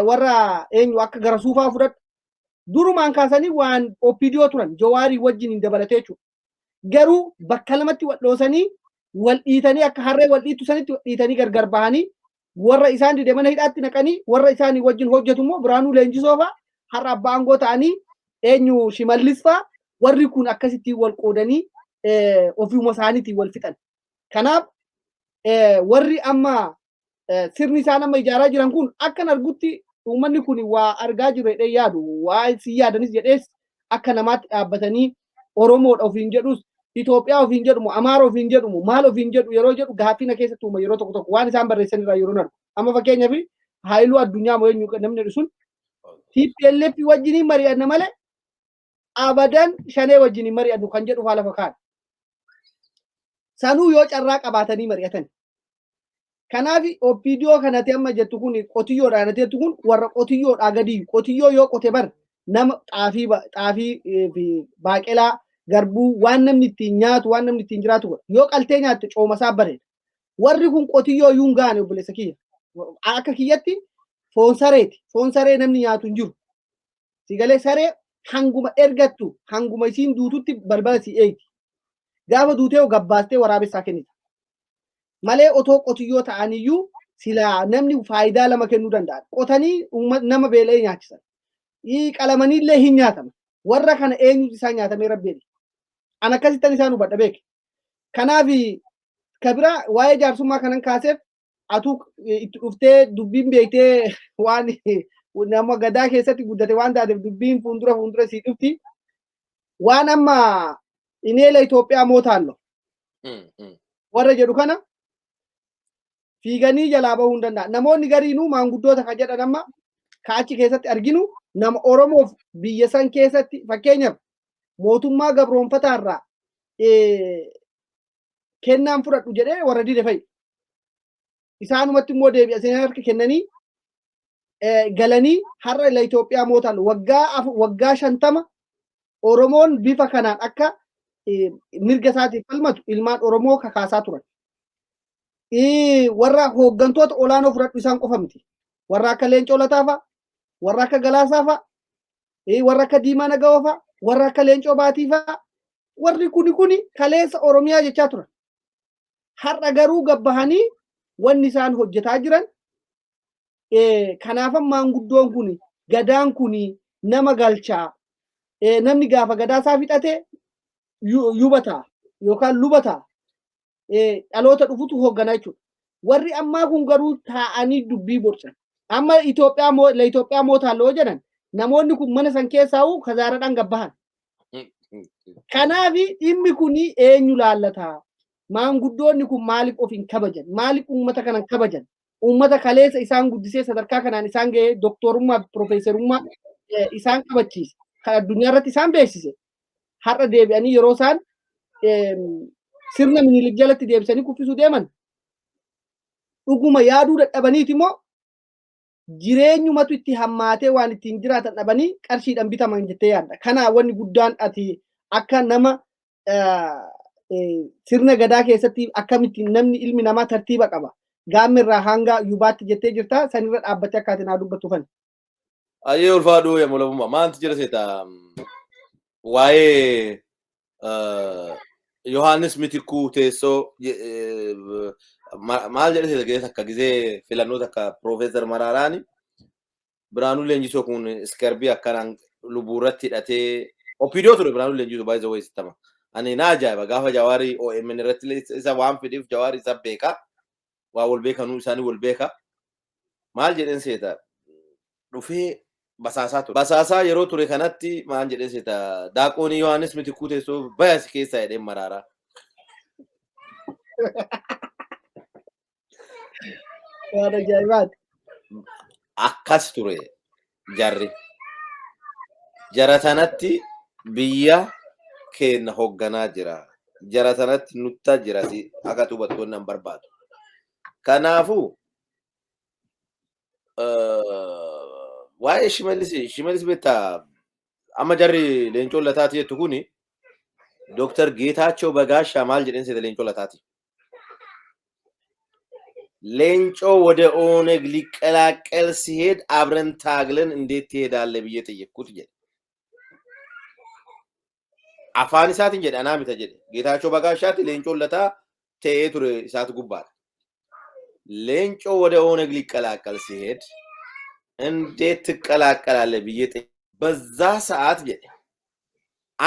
warra eenyu akka gara suufaa fudhadhu. Durumaan kaasanii waan OPDO turan Jawaarii wajjin hin dabalatee jechuudha. Garuu bakka lamatti wal dhoosanii, wal dhiitanii, akka harree wal dhiittu sanitti wal dhiitanii gargar bahanii, warra isaan dide mana hidhaatti naqanii, warra isaanii wajjin hojjetu immoo Biraanuu Leenjisoo fa'a har'a abbaa aangoo ta'anii, eenyu Shimallis fa'a, warri kun akkasitti wal qoodanii ofiuma isaaniitiin wal fixan. Kanaaf warri amma sirni isaan amma ijaaraa jiran kun akkan argutti uummanni kun waa argaa jiru jedhee yaadu, waa si yaadanis jedhees, akka namaatti dhaabbatanii Oromoodha ofiin jedhus, Itoophiyaa ofiin jedhumu, Amaara ofiin jedhumu, maal ofiin jedhu yeroo jedhu gaaffii na keessatti uuma yeroo tokko tokko waan isaan barreessan irraa yeroo argu. Amma fakkeenyaaf Haayiluu Addunyaa moo eenyu namni jedhu sun TPLF wajjiniin mari'anna malee abadan Shanee wajjiniin mari'annu kan jedhu faa lafa kaa'an. Sanuu yoo carraa qabaatanii mari'atan. Kanaaf OPDO kanatti amma jettu kun qotiyyoodha kanatti jettu kun warra qotiyyoodhaa gadi. Qotiyyoo yoo qote bar nama xaafii xaafii fi baaqelaa, garbuu, waan namni ittiin nyaatu, waan namni ittiin jiraatu godha. Yoo qaltee nyaatte cooma isaa bareeda. Warri kun qotiyyoo iyyuu hin gaane, obboleessa kiyya. Akka kiyyatti foon sareeti. Foon saree namni nyaatu hin jiru. Sigalee saree hanguma ergattu, hanguma isiin duututti balbala si eegdi. Gaafa duutee gabbaastee waraabessaa kennita. Malee otoo qotiyyoo ta'aniyyuu silaa namni faayidaa lama kennuu danda'a. Qotanii nama beela'ee nyaachisan. Qalamaniillee hin nyaataman. Warra kana eenyutu isaan nyaatamee rabbi. An akkasittan isaan hubadha beeke. Kanaaf kabira waa'ee jaarsummaa kanan kaaseef, atuu itti dhuftee dubbiin beektee, waan nama gadaa keessatti guddate waan taateef dubbiin fuuldura fuuldura sii dhufti. Waan amma ineela Itoophiyaa mootaallo warra jedhu kana Fiiganii jalaa bahuu hin danda'an. Namoonni gariinuu maanguddoota kan jedhan amma ka achi keessatti arginu nama Oromoof biyya san keessatti, fakkeenyaaf, mootummaa gabroonfataa irraa kennaan fudhadhu jedhee warra dide fa'i. Isaanumatti immoo deebi'anii harka kennanii galanii har'a ila Itoophiyaa mootan waggaa 50 Oromoon bifa kanaan akka mirga isaatiif falmatu ilmaan Oromoo kakaasaa turan. Warra hooggantoota olaanoo fudhadhu, isaan qofa miti. Warra akka Leencoo Lataa fa'a, warra akka Galaasaa fa'a, warra akka Diimaa Nagawoo fa'a, warra akka Leencoo Baatii fa'a, warri kuni kaleessa Oromiyaa jechaa turan. Har'a garuu gabbahanii wanni isaan hojjetaa jiran kanaafan maanguddoon kun, gadaan kun nama galchaa. Namni gaafa gadaa isaa fixate yuba ta'a yookaan luba ta'a. Dhaloota dhufutu hoogganaa jechuudha. Warri ammaa kun garuu taa'anii dubbii borcan. Amma Itoophiyaa la Itoophiyaa mootaalloo jedhan, namoonni kun mana san keessaa kazaaradhaan gabbahan. Kanaaf dhimmi kun eenyu laallataa? Maanguddoonni kun maaliif of hin kabajan? Maaliif uummata kana hin kabajan? Uummata kaleessa isaan guddisee sadarkaa kanaan isaan ga'ee, doktorummaa fi piroofeesarummaa isaan qabachiise. Kan addunyaa irratti isaan beeksise. Har'a deebi'anii yeroo isaan sirna Minilik jalatti deebisanii kuffisuu deeman, dhuguma yaaduu dadhabaniiti immoo jireenyumatu itti hammaatee waan ittiin jiraatan dhabanii qarshiidhaan bitaman jettee yaadda? Kana wanni guddaan ati akka nama sirna gadaa keessatti akkamitti namni, ilmi namaa tartiiba qaba. Gaammi irraa hanga yubaatti jettee jirta, sanirra dhaabbattee akka ati naa dubbattu fani. Ayyee, ulfaadhuu yemmuu labummaa maanti jira seeta? Waa'ee Yohaannis Mitikuu teessoo maal jedhe seeta? Gizee takka, gizee filannoo takka, Piroofeesar Maraaraani Biraanuu Leenjisoo kun iskarbii akkanaan lubuu irratti hidhatee OPDO ture. Biraanuu Leenjisoo baay'ee zawwee sittama. Ani na ajaa'iba, gaafa Jawaarii OMN irratti isa waan fedheef Jawaarii isa beeka. Waa wal beekanuu, isaanii wal beeka. Maal jedheen seeta? Dhufee basaasaa ture. Basaasaa yeroo ture kanatti maal jedheen seeta? Daaqoonii Yohaannis Mitikuu teessoo baya si keessaa jedheen Maraaraa. Waan ajaa'ibaati. Akkas ture jarri. Jara sanatti biyya keenya hoogganaa jira. Jara sanatti nutta jira, akka hubattoonni hin barbaadu. Kanaafuu waa'ee Shimallis beektaa, amma jarri Leencoo Lataati jettu kuni, Dooktar Geetaachoo Bagaashaa maal jedheen seeta Leencoo Lataati? ሌንጮ ወደ ኦነግ ሊቀላቀል ሲሄድ አብረን ታግለን እንዴት ትሄዳለህ ብዬ ጠየቅኩት jedhe. Afaan isaatiin jedhe, anaa mita jedhe. Geetaachoo Bagaashaatti Leencoo Lataa ta'ee ture isaatu gubbaadha. ሌንጮ ወደ ኦነግ ሊቀላቀል ሲሄድ እንዴት ትቀላቀላለህ ብዬ በዛ ሰዓት jedhe,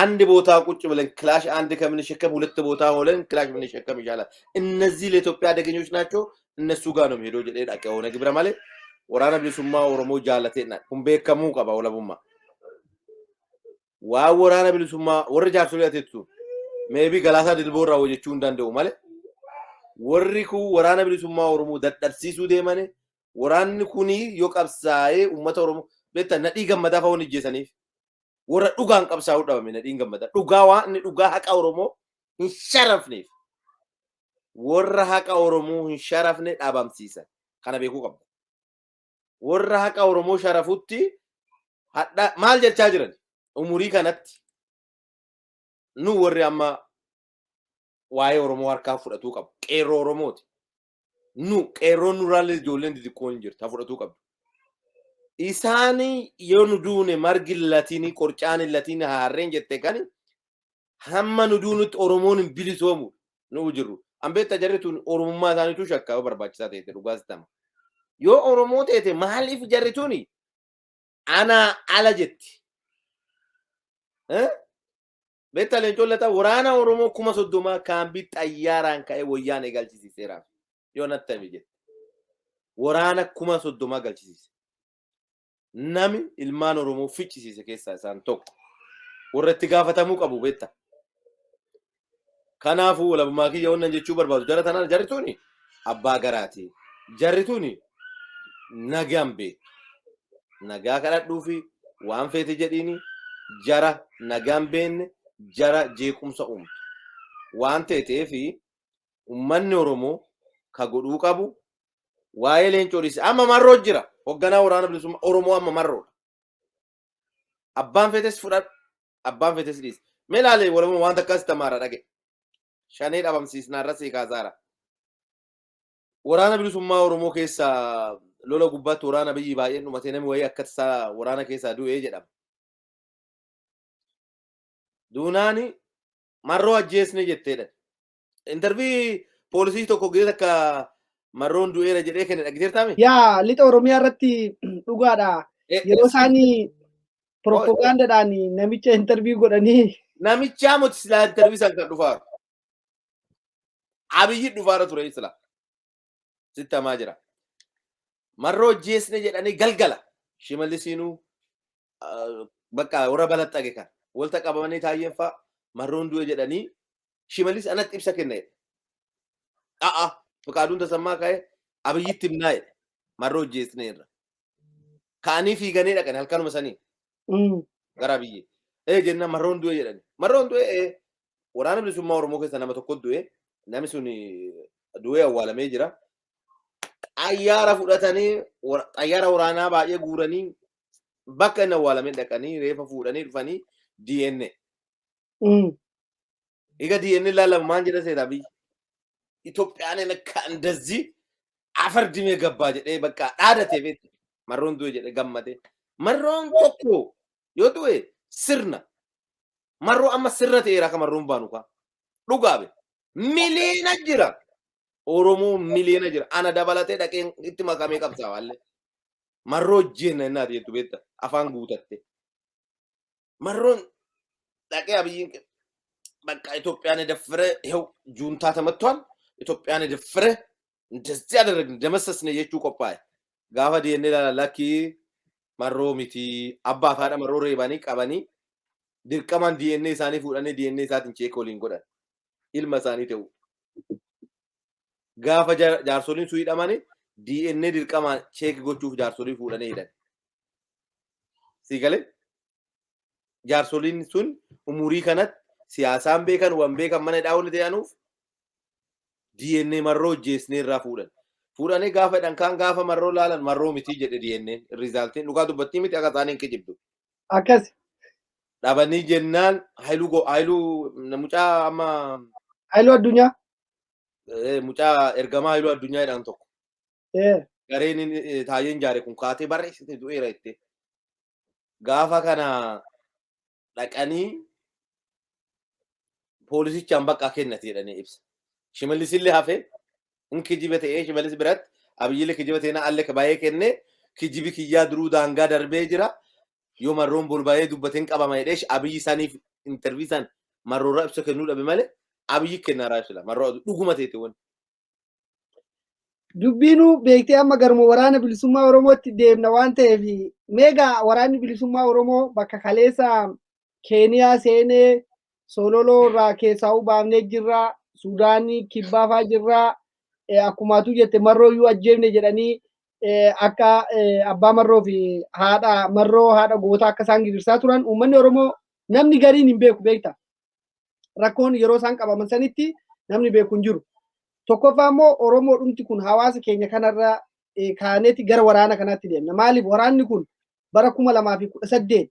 አንድ ቦታ ቁጭ ብለን ክላሽ አንድ ከምንሸከም ሁለት ቦታ ሆነን ክላሽ ብንሸከም ይሻላል። እነዚህ ለኢትዮጵያ አደገኞች ናቸው። እነሱ ጋር ነው የሚሄደው jedhee dhaqe ኦነግ bira malee Waraana Bilisummaa Oromoo jaalatee kun beekamuu qaba walabummaa. Waan Waraana Bilisummaa warri jaarsolii ateettu maybe Galaasaa Dilboo irraa hojjechuu hin danda'u malee, warri kun Waraana Bilisummaa Oromoo dadhabsiisuu deemane. Waraanni kuni yoo qabsaa'ee uummata Oromoo beektaa, Nadhii Gammadaa fa'aa hojjeesaniif warra dhugaan qabsaa'uu dhabame. Nadhiin Gammadaa dhugaa waan inni dhugaa haqa Oromoo hin sharafneef, warra haqa Oromoo hin sharafne dhabamsiisan, kana beekuu qabda. Warra haqa Oromoo sharafutti hadha maal jechaa jiran? Umurii kanatti nu warri amma waa'ee Oromoo harkaa fudhatuu qabu. Qeerroo Oromooti. Nu qeerroon nurraallee ijoolleen xixiqqoon hin jirtu fudhatuu qabdu. Isaan yoo nu duune margi latiin qorcaan latiin harreen jette kan hamma nu duunutti Oromoon hin bilisoomu nu jirru. Ambeetta jarri tun Oromummaa isaaniitu shakkaa barbaachisaa ta'e dhugaas tama. Yoo Oromoo ta'e maaliif jarri tuni anaa ala jetti? Beektaa, Leencoo Lataa waraana Oromoo 30,000 kaambii xayyaaraan ka'ee wayyaan galchisiiseera. Yoo natti himi jette. Waraana 30,000 galchisiise. Nami ilmaan Oromoo ficcisiise keessaa isaan tokko. Warra itti gaafatamuu qabu beektaa. Kanaafuu walabummaa kiyya wannan jechuu barbaadu, jara tanaan jarri tuni abbaa garaati. Jarri tuni nagaan beektu. Nagaa kadhadhuu fi waan feete jedhiini jara nagaan beenne, jara jeequmsa uumtu. Waan ta'eef uummanni Oromoo ka godhuu qabu waa'ee Leencoo dhiise. Amma Marroo jira. Hoogganaa Waraana Bilisummaa Oromoo amma Marroodha. Abbaan feetes fudhadhu. Abbaan feetes dhiise. Mee ilaalee walumaa waan takkas tamaara dhage. Shanee dhabamsiisnaa irra sii kaasaara. Waraana Bilisummaa Oromoo keessaa lola gubbaatti waraana biyyi baay'een dhumatee, namni wayii akka tasaa waraana keessaa du'ee jedhama. Duunaani Marroo ajjeesne jetteedha. Interview poolisii tokko gee takka Marroon du'eera jedhee kenne dhagiteertaami? Yaa, lixa Oromiyaa irratti dhugaadha. Yeroo isaanii propagaandaadhaan namicha interview godhanii. Namichaa moti silaa interview san kan dhufaaru. Abiyyi dhufaara ture sila. Sitti hamaa jira. Marroo ajjeesne jedhanii galgala. Shimallisiinuu bakka warra balaxxage kan walta qabamanii taayyeen fa'a Marroon du'e jedhanii Shimallis anatti ibsa kenna jedhe. A'a, Fiqaaduun Tasammaa ka'ee Abiyyitti himnaa jedhe. Marroo ajjeesne irra. Ka'anii fiiganii dhaqan halkanuma sanii gara Abiyyi. Ee jenna, Marroon du'e jedhani. Marroon du'e, ee, Waraana Bilisummaa Oromoo keessa nama tokko du'e. Namni sun du'ee awwaalamee jira. Xayyaara fudhatanii, xayyaara waraanaa baay'ee guuranii, bakka inni awwaalamee dhaqanii reefa fuudhanii dhufanii DNA. Egaa DNA ilaalamu maal jedha seetaa biyyi? Itoophiyaan akka እንደዚህ afar dimee gabbaa jedhee bakka dhaadatee beektu. Marroon du'e jedhee gammade. Marroon tokko yoo du'e sirna. Marroo amma sirna ta'eera akka Marroon baanu kaa. Dhugaabe. Miliyoona jira. Oromoo miliyoona jira. Ana dabalatee dhaqeen itti makamee qabsaawaallee. Marroo jenna innaati jettu beekta. Afaan guutatte. Marroon dhaqee Abiyyiin በቃ ኢትዮጵያን የደፈረ ይኸው ጁንታ ተመቷል፣ ኢትዮጵያን የደፈረ እንደዚህ ያደረግን ደመሰስን jechuu qophaa'e. Gaafa DNA ilaala, lakkii, Marroo miti, abbaa fi haadha Marroo reebanii qabanii dirqamaan DNA isaanii fuudhanii DNA isaatiin check waliin godhan. Ilma isaanii ta'u. Gaafa jaarsoliin sun hidhamanii DNA dirqamaan check gochuuf jaarsolii fuudhanii hidhan. Sii galee, jaarsoliin sun umurii kanatti siyaasaan beekan waan beekan mana hidhaa walitti ta'anuuf DNA Marroo hojjeesnee irraa fuudhan. Fuudhanii gaafa hidhan kaan gaafa Marroo laalan Marroo miti jedhe DNA resultiin, dhugaa dubbattii miti akka isaaniin kijibdu. Akkas. Dhabanii jennaan Haayiluu mucaa amma Haayiluu Addunyaa. Mucaa ergamaa Haayiluu Addunyaa jedhan tokko. Gareen Taayyeen jaare kun kaatee barreessite du'eera jettee. Gaafa kana dhaqanii poolisichaan bakka kennate jedhanii ibsa. Shimallisillee hafee in kijiba ta'ee Shimallis biratti Abiyyillee kijiba ta'ee allee baay'ee kennee kijibi kiyyaa duruu daangaa darbee jira. Yoo Marroon bol baay'ee dubbateen qabama jedhee Abiyyi saniif interview san Marroorraa ibsa kennuu dhabe malee Abiyyi kennaaraa ibsila. Marroo dhuguma ta'e wanni. Dubbiinuu beektee amma garuma Waraana Bilisummaa Oromootti deemna waan ta'eef, meegaa Waraanni Bilisummaa Oromoo bakka kaleessa Keeniyaa seenee Sololoo irraa keessaa baafnee jirra, Suudaanii kibbaafaa jirra, akkumaatu jette Marroo iyyuu ajjeefne jedhanii akka abbaa Marroo fi haadha Marroo, haadha gootaa akka isaan gidirsaa turan uummanni Oromoo namni gariin hin beeku beekta. Rakkoon yeroo isaan qabaman sanitti namni beeku hin jiru. Tokkoffaa immoo Oromoo dhumti kun hawaasa keenya kanarra kaaneeti gara waraana kanaatti deemna. Maaliif waraanni kun bara 2018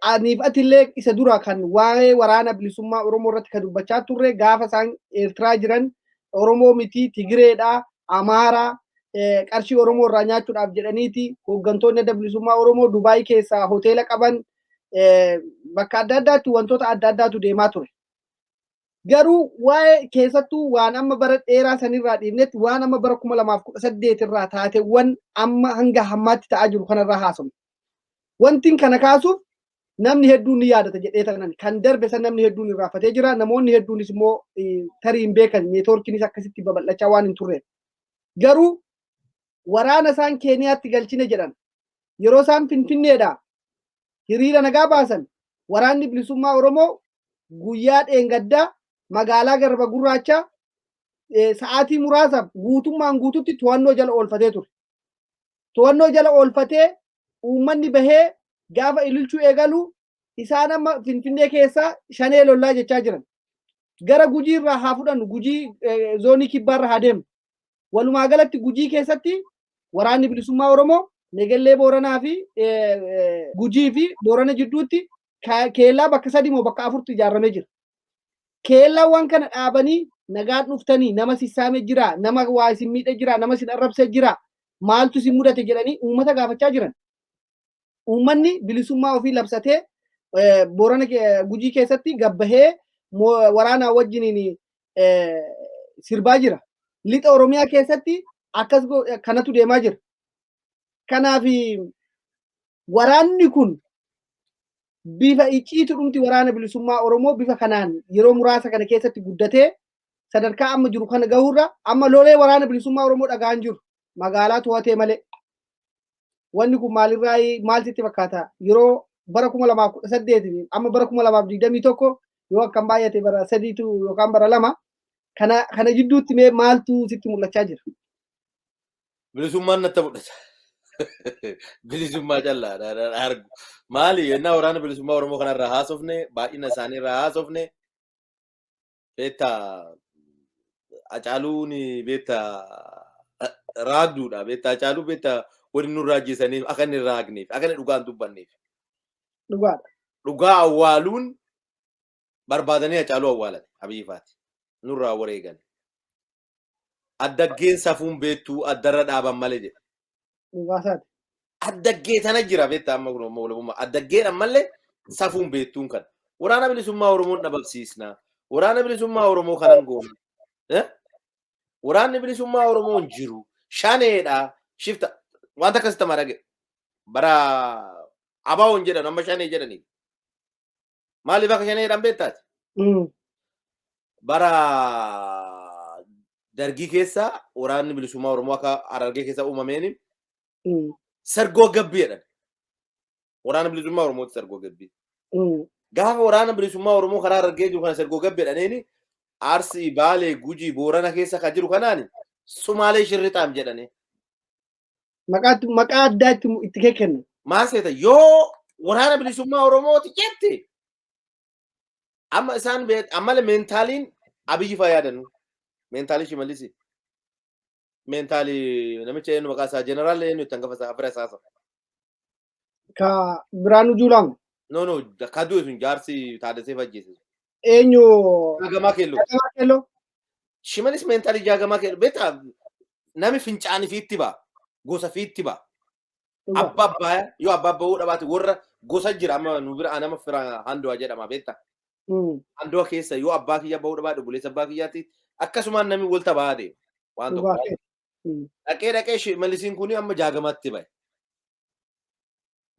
aniif atillee isa dura kan waa'ee Waraana Bilisummaa Oromoo irratti kan dubbachaa turre, gaafa isaan Eertiraa jiran Oromoo miti, Tigireedha, Amaaraa, qarshii Oromoo irraa nyaachuudhaaf jedhaniiti hooggantoonni Adda Bilisummaa Oromoo Dubaay keessaa hoteela qaban, bakka adda addaatti wantoota adda addaatu deemaa ture. Garuu waa'ee keessattuu waan amma bara dheeraa sanirraa dhiibnetti, waan amma bara 2018 irraa taateewwan amma hanga hammaatti ta'aa jiru kanarraa haasofna. Wanti kana kaasuuf namni hedduun ni yaadata jedhee tanan kan darbe san namni hedduun irraanfatee jira. Namoonni hedduunis immoo tarii hin beekan, networkiinis akkasitti babal'achaa waan hin turreef. Garuu waraana isaan Keeniyaatti galchine jedhan, yeroo isaan Finfinneedha hiriira nagaa baasan, Waraanni Bilisummaa Oromoo guyyaa dheengaddaa magaalaa Garba Gurraachaa Sa'aatii muraasaaf guutummaan guututti to'annoo jala oolfatee ture. To'annoo jala oolfatee uummanni bahee gaafa ililchuu eegalu isaan amma Finfinnee keessa shanee lollaa jechaa jiran. Gara Gujii irraa haa fudhannu, Gujii zoonii kibbaa irra haa deemnu. Walumaa galatti Gujii keessatti waraanni bilisummaa Oromoo Negellee Booranaa fi Gujii fi Boorana jidduutti keellaa bakka 3 moo bakka 4tu ijaaramee jira. Keellaawwan kana dhaabanii nagaan dhuftanii nama sissaame jira, nama waa isin miidhe jira, nama isin arrabse jira, maaltu isin mudate jedhanii uummata gaafachaa jiran. Uummanni bilisummaa ofii labsatee Boorana Gujii keessatti gabbahee waraanaa wajjiniin sirbaa jira. Lixa Oromiyaa keessatti akkas kanatu deemaa jira. Kanaaf waraanni kun bifa icciitu dhumti waraana bilisummaa Oromoo bifa kanaan yeroo muraasa kana keessatti guddatee sadarkaa amma jiru kana gahuurra amma lolee waraana bilisummaa Oromoo dhaga'an jiru magaalaa to'atee malee. Wanni kun maalirraa maal sitti fakkaata? Yeroo bara 2018 amma bara 2021 yoo akkam baay'ate bara 3tu yookaan bara 2 kana jidduutti mee maaltu sitti mul'achaa jira? Bilisummaan natti mul'ata. Bilisummaa callaa argu. Maali yennaa waraana bilisummaa Oromoo kanarraa haasofne, baay'ina isaaniirraa haasofne, beektaa Hacaaluun beektaa raagduudha. Beektaa Hacaaluu beektaa warri nurraa ajjeesaniif akka inni hin raagneef, akka inni dhugaa hin dubbanneef. Dhugaadha. Dhugaa awwaaluun barbaadanii Hacaaluu awwaalan Abiyyi faati. Nurraa wareegan. Addaggeen safuun beektuu addarra dhaaban malee jedhe. Dhugaasaati. Addaggee tana jira beektaa amma kun ammoo walabummaa. Addaggeen ammallee safuun beektuun kana. Waraana bilisummaa Oromoon dhabamsiisna. Waraana bilisummaa Oromoo kanan goona. Waraanni bilisummaa Oromoon jiru. Shaneedha. Shifta. Wanta akkasitti amma dhage. Bara ABO'n jedhan amma shanee jedhanii. Maaliif akka shanee jedhan beektaati? Bara dargii keessa waraanni bilisummaa Oromoo akka Harargee keessa uumameeni sargoo gabbii jedhan. Waraana bilisummaa Oromooti sargoo gabbii. Gaafa waraana bilisummaa Oromoo karaa Harargee jiru kana sargoo gabbii jedhaniini Arsii, Baalee, Gujii, Boorana keessa kan jiru kanaani Sumaalee Shirrixaam jedhanii. Maqaa addaa itti kennu. Maal seeta yoo waraana bilisummaa Oromooti jette amma isaan ammallee meentaaliin Abiyyi faa yaadannu. Meentaalii Shimallisi. Meentaalii namicha eenyu maqaa isaa jeneraal eenyu itti hangafa isaa fira isaa. Ka Biraanuu Juulaa. No, no, ka du'e sun jaarsi Taaddasee Fajjeese. Eenyu? Jaagamaa Keelloo. Jaagamaa Keelloo. Shimallis meentaalii Jaagamaa Keelloo. Beektaa nami fincaanii fiitti ba'a. Gosa fiitti ba'a. Abbaa abbaa yoo abbaa bahuu dhabaate warra gosa jira amma nu bira nama fira Handuwa jedhama beektaa. Handuwa keessa yoo abbaa kiyya bahuu dhabaate obboleessa abbaa kiyyaatti akkasumaan namni walta bahaa deema. Waan tokko. Dhaqee dhaqee Shimallisiin kun amma Jaagamatti bahe.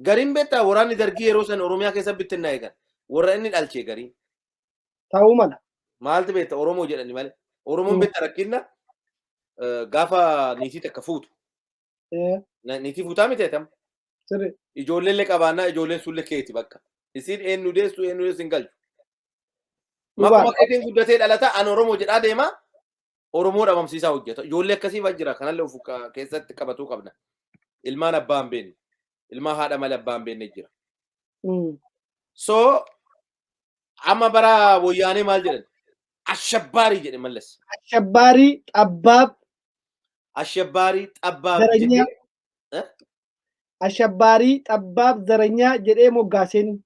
Gariin beektaa waraanni dargii yeroo san Oromiyaa keessa bittinnaa'e kan warra inni dhalchee gariin. Ta'uu mala. Maaltu beekta Oromoo jedhani malee. Oromoon beekta rakkinna gaafa niitii takka fuutu. Niitii fuutaa miti etam. Sirri. Ijoollee illee qabaannaa ijoolleen sullee keeti bakka. Isiin eenyu deessu eenyu deessu hin galchu. Maquma keetiin guddatee dhalata an Oromoo jedhaa deema. Oromoo dhabamsiisaa hojjeta. Ijoollee akkasii fa'aa jira. Kanallee of keessatti qabatuu qabna. Ilmaan abbaa hin beekne. Ilmaan haadha malee abbaa hin beekne jira. So amma bara wayyaanee maal jedhan? Ashabbaarii jedhe Mallas. Ashabbaarii xabbaab. Ashabbaarii xabbaab Zaranyaa. jedhee. Ashabbaarii xabbaab zaranyaa jedhee moggaaseen.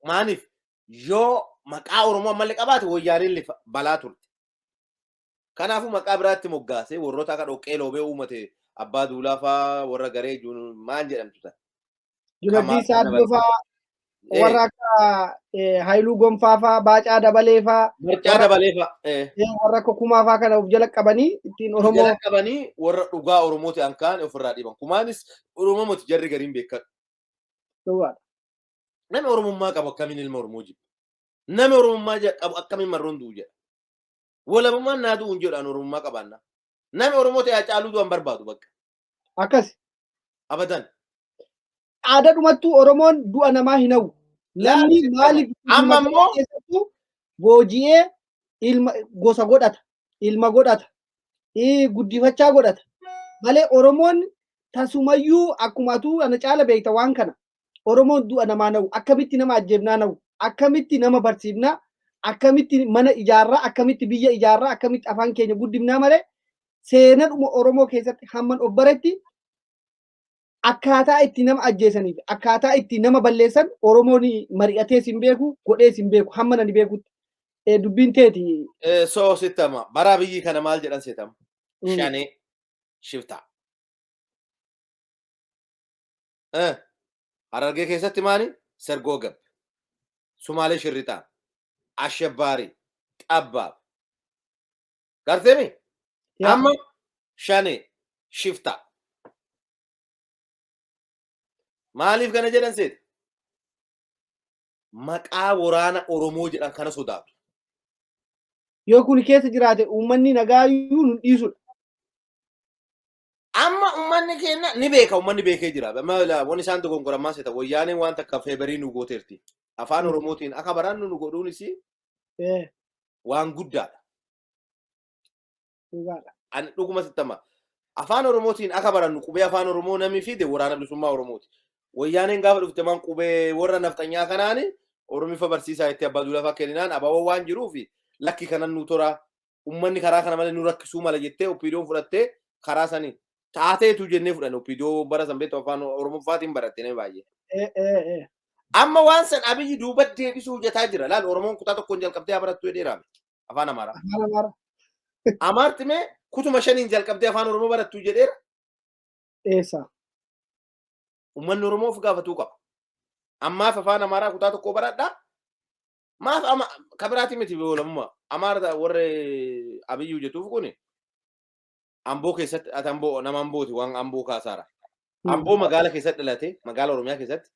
Maaliif yoo maqaa Oromoo ammallee qabaate wayyaaneen balaa turte. Kanaafuu maqaa biraatti moggaasee warroota akka dhoqqee loobee uummate abbaa duulaa faa warra garee maal jedhamtu tan. Junaddii Saaddoo faa warra akka Haayiluu Gonfaa faa Baacaa Dabalee faa. Barcaa Dabalee faa. Warra akka Kumaa faa kana of jala qabanii ittiin Oromoo. Jala qabanii warra dhugaa Oromoo ta'an kaan ofirraa dhiiban. Kumaanis Oromoo miti jarri gariin beekadhu. Dhugaadha. Namni Oromummaa qabu akkamiin ilma Oromoo jibba? Namni Oromummaa qabu akkamiin marroon du'u jedha? Walabummaan naa du'u hin jedhu an Oromummaa qabaanna. Namni Oromoo ta'e Hacaaluu du'an barbaadu bakka. Akkas. Abadan. Aadaadhumattuu Oromoon du'a namaa hin hawwu. Namni maaliif Amma immoo keessattuu booji'ee ilma gosa godhata. Ilma godhata. Guddifachaa godhata. Malee Oromoon tasumayyuu akkuma atuu ana caala beekta waan kana. Oromoon du'a namaa na'u, akkamitti nama ajjeefnaa na'u, akkamitti nama barsiifnaa, akkamitti mana ijaarraa, akkamitti biyya ijaarraa, akkamitti afaan keenya guddifnaa malee seenadhuma Oromoo keessatti hamman of baretti akkaataa itti nama ajjeesanii fi akkaataa itti nama balleessan Oromoon mari'atees hin beeku, godhees hin beeku, hamma nani beekutti. Dubbiin teeti. So sittama bara biyyi kana maal jedhan seetama? Shanee shiftaa. Harargee keessatti maali? Sergoo gab. Sumaalee shirrixaa. Ashabbaarii. Xabbaab. Garteemi? Amma shanee shiftaa. Maaliif kana jedhan seeta? Maqaa waraana Oromoo jedhan kana sodaatu. Yoo kun keessa jiraate uummanni nagaayyuu nun dhiisudha. Amma uummanni keenya ni beeka, uummanni beekee jira. Amma wanni isaan dogongoran maal seeta? Wayyaaneen waan takka feebarii nu gooteerti. Afaan Oromootiin akka barannu nu godhuunis waan guddaadha. Dhugaadha. Ani dhuguma sitti hima. Afaan Oromootiin akka barannu qubee afaan Oromoo namni fide waraana bilisummaa Oromooti. Wayyaaneen gaafa dhufte maan qubee warra nafxanyaa kanaani Oromifa barsiisaa itti abbaa duulafaa kenninaan abawoo waan jiruuf lakki kanan nu toraa ummanni karaa kana malee nu rakkisuu mala jettee OPDOn fudhattee karaa sanii taateetu jennee fudhanne. OPDO bara san beektu afaan Oromoffaatiin baratte namni baay'ee. Amma waan san Abiyyi duuba deebisuu hojjetaa jira. Laal, Oromoon kutaa tokkoon jalqabdee haa barattu jedheera afaan Amaaraa. Afaan Amaaraa. Amaarti mee kutuma shaniin jalqabdee afaan Oromoo barattu jedheera. Eessa? Uummanni Oromoo of gaafatuu qaba. Ammaaf afaan Amaaraa kutaa tokkoo baradhaa. Maaf ama kabiraati miti oolamummaa. Amaara warri Abiyyi hojjetuuf kuni Amboo keessatti, ati Amboo nama Ambooti, waan Amboo kaasaara. Amboo magaala keessatti dhalate, magaala Oromiyaa keessatti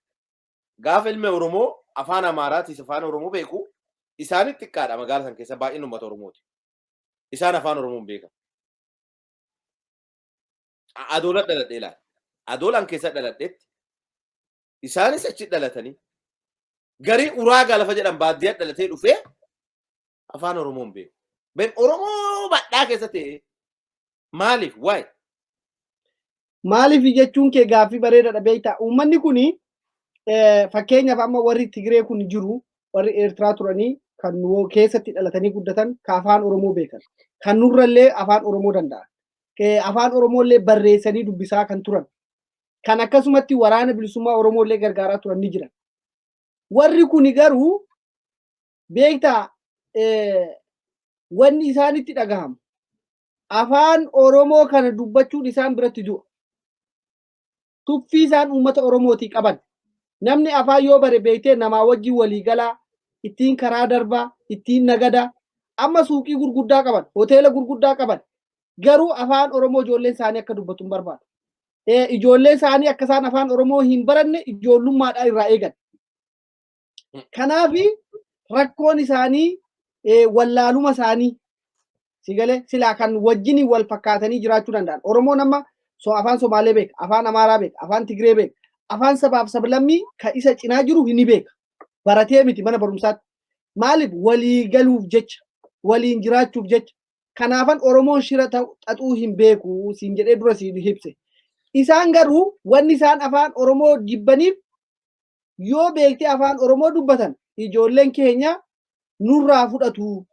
gaafa ilmi Oromoo afaan Amaaraatis afaan Oromoo beeku isaanitti xiqqaadha, magaala san keessa baay'een uummata Oromooti. Isaan afaan Oromoo hin beekan. Adoola dhaladhee ilaala. Adoolaan keessa dhaladhetti isaanis achi dhalatanii garii uraagaa lafa jedhan baadiyyaa dhalatee dhufee afaan Oromoo hin beeku. Ben Oromoo badhaa keessa ta'e maaliif waa'ee? Maaliif jechuun kee gaaffii bareedaadha beektaa. Uummanni kuni fakkeenyaaf amma warri Tigree kun jiru, warri Eertiraa turanii kan nu keessatti dhalatanii guddatan, ka afaan Oromoo beekan, kan nurrallee afaan Oromoo danda'an, afaan Oromoo illee barreessanii dubbisaa kan turan, kan akkasumatti waraana bilisummaa Oromoo illee gargaaraa turan ni jiran. Warri kuni garuu beektaa wanni isaanitti dhagahamu afaan Oromoo kana dubbachuun isaan biratti du'a. Tuffii isaan uummata Oromootii qaban. Namni afaan yoo bare beektee namaa wajjin walii galaa, ittiin karaa darbaa, ittiin nagadaa, amma suuqii gurguddaa qaban, hoteela gurguddaa qaban. Garuu afaan Oromoo ijoolleen isaanii akka dubbatu hin barbaadu. Ijoolleen isaanii akka isaan afaan Oromoo hin baranne ijoollummaadhaan irraa eegan. Kanaaf rakkoon isaanii wallaaluma isaanii si galee silaa kan wajjin wal fakkaatanii jiraachuu danda'an. Oromoon amma so afaan Somaalee beeka, afaan Amaaraa beeka, afaan Tigree beeka, afaan sabaaf sablammii kan isa cinaa jiru ni beeka. Baratee miti mana barumsaatti. Maaliif? Walii galuuf jecha, waliin jiraachuuf jecha. Kanaafan Oromoon shira xaxuu hin beeku siin jedhee dura siin ibse. Isaan garuu wanni isaan afaan Oromoo jibbaniif yoo beektee afaan Oromoo dubbatan ijoolleen keenya nurraa fudhatu.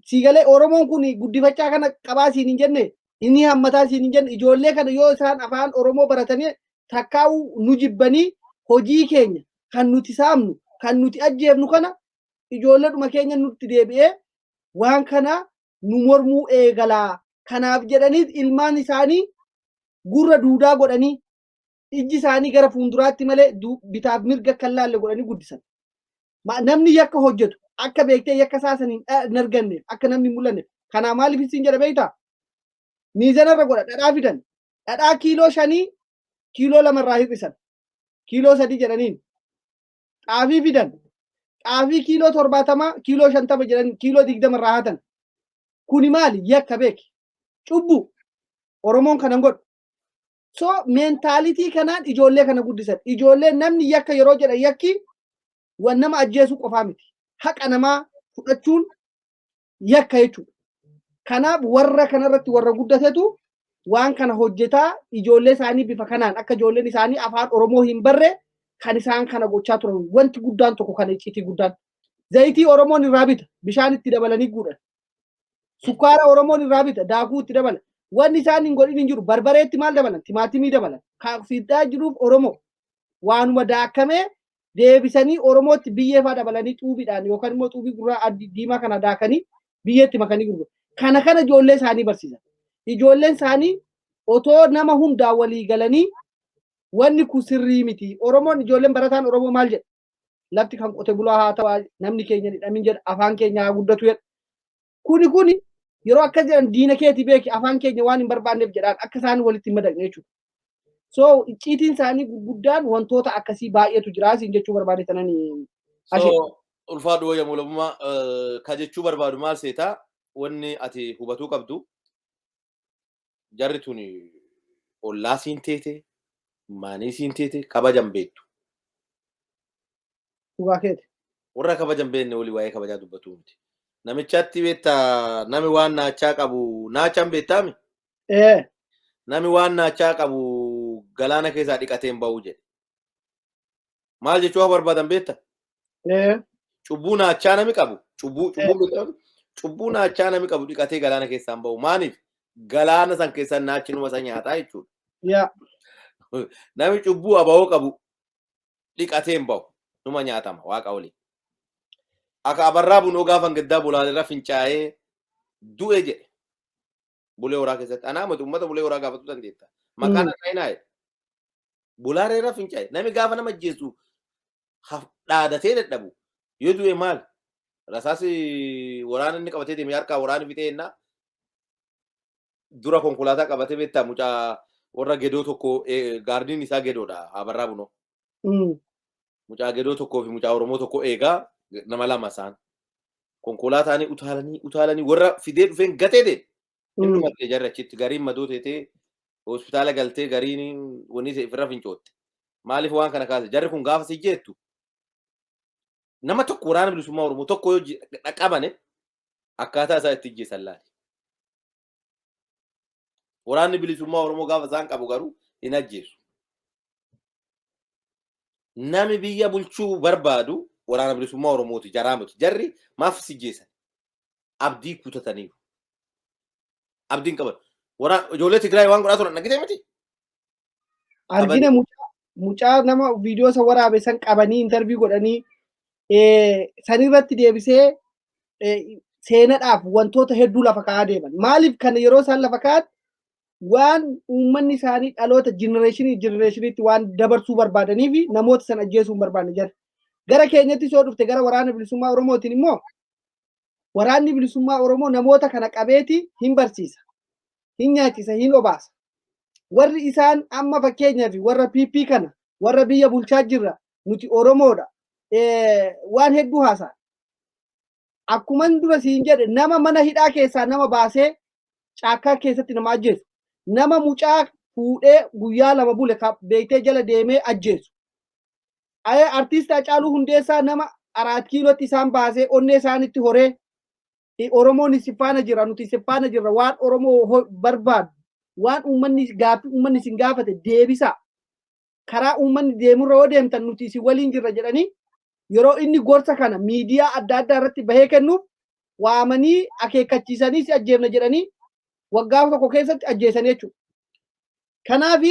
Siigalee Oromoon kun guddifachaa kana qabaa siin hin jenne, inni hammataa siin hin jenne, ijoollee kana yoo isaan afaan Oromoo baratanii takkaa'uu nu jibbanii hojii keenya kan nuti saamnu, kan nuti ajjeefnu kana ijoolleedhuma keenya nutti deebi'ee waan kana nu mormuu eegalaa. Kanaaf jedhanii ilmaan isaanii gurra duudaa godhanii ijji isaanii gara fuulduraatti malee bitaaf mirga akka hin laalle godhanii guddisan. Namni yakka hojjetu akka beektee yakka isaa san hin arganneef, akka namni hin mul'anneef. Kanaa maaliif isin jedha beektaa? Miizanarra godha dhadhaa fidan. Dhadhaa kiiloo 5 kiiloo 2 irraa hir'isan. Kiiloo 3 jedhaniin. Xaafii fidan. Xaafii kiiloo 70 kiiloo 50 jedhan, kiiloo 20 irraa hatan. Kuni maali? Yakka beeki. Cubbuu. Oromoon kanan godhu. So mentality kanaan ijoollee kana guddisan. Ijoollee namni yakka yeroo jedhan yakki wan nama ajjeesuu qofaa miti. Haqa namaa fudhachuun yakka jechuudha. Kanaaf warra kanarratti warra guddatetu waan kana hojjetaa ijoollee isaanii bifa kanaan akka ijoolleen isaanii afaan Oromoo hin barre kan isaan kana gochaa turan wanti guddaan tokko kana icciitii guddaan. Zayitii Oromoon irraa bita bishaan itti dabalanii guudhan. Sukkaara Oromoon irraa bita daakuu itti dabala. Wanni isaan hin godhin hin jiru. Barbareetti maal dabalan? Timaatimii dabalan. Kan fiddaa jiruuf Oromoo waanuma daakamee deebisanii Oromootti biyyee fa'aa dabalanii xuubiidhaan yookaan immoo xuubii gurraa adii diimaa kana daakanii biyyeetti makanii gurguru. Kana kana ijoollee isaanii barsiisan. Ijoolleen isaanii otoo nama hundaa walii galanii wanni kun sirrii miti. Oromoon ijoolleen barataan Oromoo maal jedha? Lafti kan qote bulaa haa ta'u namni keenya hidhamin jedha afaan keenya haa guddatu jedha. Kuni kuni yeroo akkas jedhan diina keeti beeki afaan keenya waan hin barbaanneef jedhaan akka isaan walitti hin madaqne jechuudha. So icciitiin isaanii gurguddaan wantoota akkasii baay'eetu jira siin jechuu barbaade sanani. So ulfaadhu wayya mul'ummaa ka jechuu barbaadu maal seetaa wanni ati hubatuu qabdu jarri tuni ollaa siin teete maanii siin teete kabajan beektu. Dhugaa keeti. Warra kabajan beekne walii waa'ee kabajaa dubbatuu miti. Namichatti beektaa nami waan naachaa qabu naachaan beektaami? Ee. Nami waan naachaa qabu galaana keessaa dhiqatee hin ba'u jedhe. Maal jechuu akka barbaadan beekta? Ee. Cubbuu naachaa nami qabu cubbuu cubbuu beektaa? Cubbuu naachaa nami qabu dhiqatee galaana keessaa hin ba'u. Maaliif? Galaana san keessaa naachi numa isa nyaataa jechuudha. Yaa. Nami cubbuu aba'oo qabu dhiqatee hin ba'u. Numa nyaatama waaqa olii. Akka abarraa bunoo gaafa gaddaa bulaalirra fincaa'ee du'e jedhe. Bulee horaa keessatti. Anaa miti uummata bulee horaa gaafachuu dandeetta. Maqaan akka hin haye. Bulaalee irra fincaa'e. Nami gaafa nama ajjeesu dhaadatee dadhabu. Yoo du'e maal? Rasaasi waraana inni qabatee deeme harkaa waraana fixee jennaa. Dura konkolaataa qabatee beektaa mucaa warra gedoo tokko gaardiin isaa gedoodha Abarraa Bunoo. Mucaa gedoo tokkoo fi mucaa Oromoo tokko eegaa nama lama isaan. Konkolaataan utaalanii utaalanii warra fidee dhufeen gatee deeme. Inni dhumattee jarri achitti gariin madoo teetee hospitaala galtee gariin wanni ta'e ofirra fincootte. Maaliif waan kana kaase? Jarri kun gaafa si jettu nama tokko waraana bilisummaa Oromoo tokko yoo dhaqqabane akkaataa isaa itti ijjeessan laali. Waraanni bilisummaa Oromoo gaafa isaan qabu garuu hin ajjeesu. Nami biyya bulchuu barbaadu waraana bilisummaa Oromooti jaraa miti. Jarri maaf si ijjeessan? Abdii kutataniiru. Abdiin qaban. Waraan ijoollee Tigraay waan godhaa turan dhagite miti? Argina mucaa nama viidiyoo isa waraabe san qabanii intarvii godhanii sanirratti deebisee seenadhaaf wantoota hedduu lafa kaa'aa deeman. Maaliif kana yeroo isaan lafa kaa'an waan uummanni isaanii dhaloota jenereeshinii jenereeshiniitti waan dabarsuu barbaadanii fi namoota san ajjeesuu hin barbaanne jira. Gara keenyatti yoo dhufte gara waraana bilisummaa Oromootiin immoo waraanni bilisummaa Oromoo namoota kana qabeeti hin barsiisa, hin nyaachisa, hin obaasa. Warri isaan amma fakkeenyaaf warra PP kana warra biyya bulchaa jirra nuti Oromoodha waan hedduu haasa'a. Akkuman dura siin jedhe nama mana hidhaa keessaa nama baasee caakkaa keessatti nama ajjeesu. Nama mucaa fuudhee guyyaa lama bule beektee jala deemee ajjeesu. Artiist Hacaaluu Hundeessaa nama Araat Kiilootti isaan baasee onnee isaanitti horee Oromoon isin faana jira nuti isin faana jirra waan Oromoo barbaadu waan uummanni gaaffii uummanni isin gaafate deebisaa. Karaa uummanni deemurra yoo deemtan nuti isin waliin jirra jedhanii yeroo inni gorsa kana miidiyaa adda addaa irratti bahee kennuuf waamanii akeekkachiisanii si ajjeefna jedhanii waggaa tokko keessatti ajjeesanii jechuudha. Kanaaf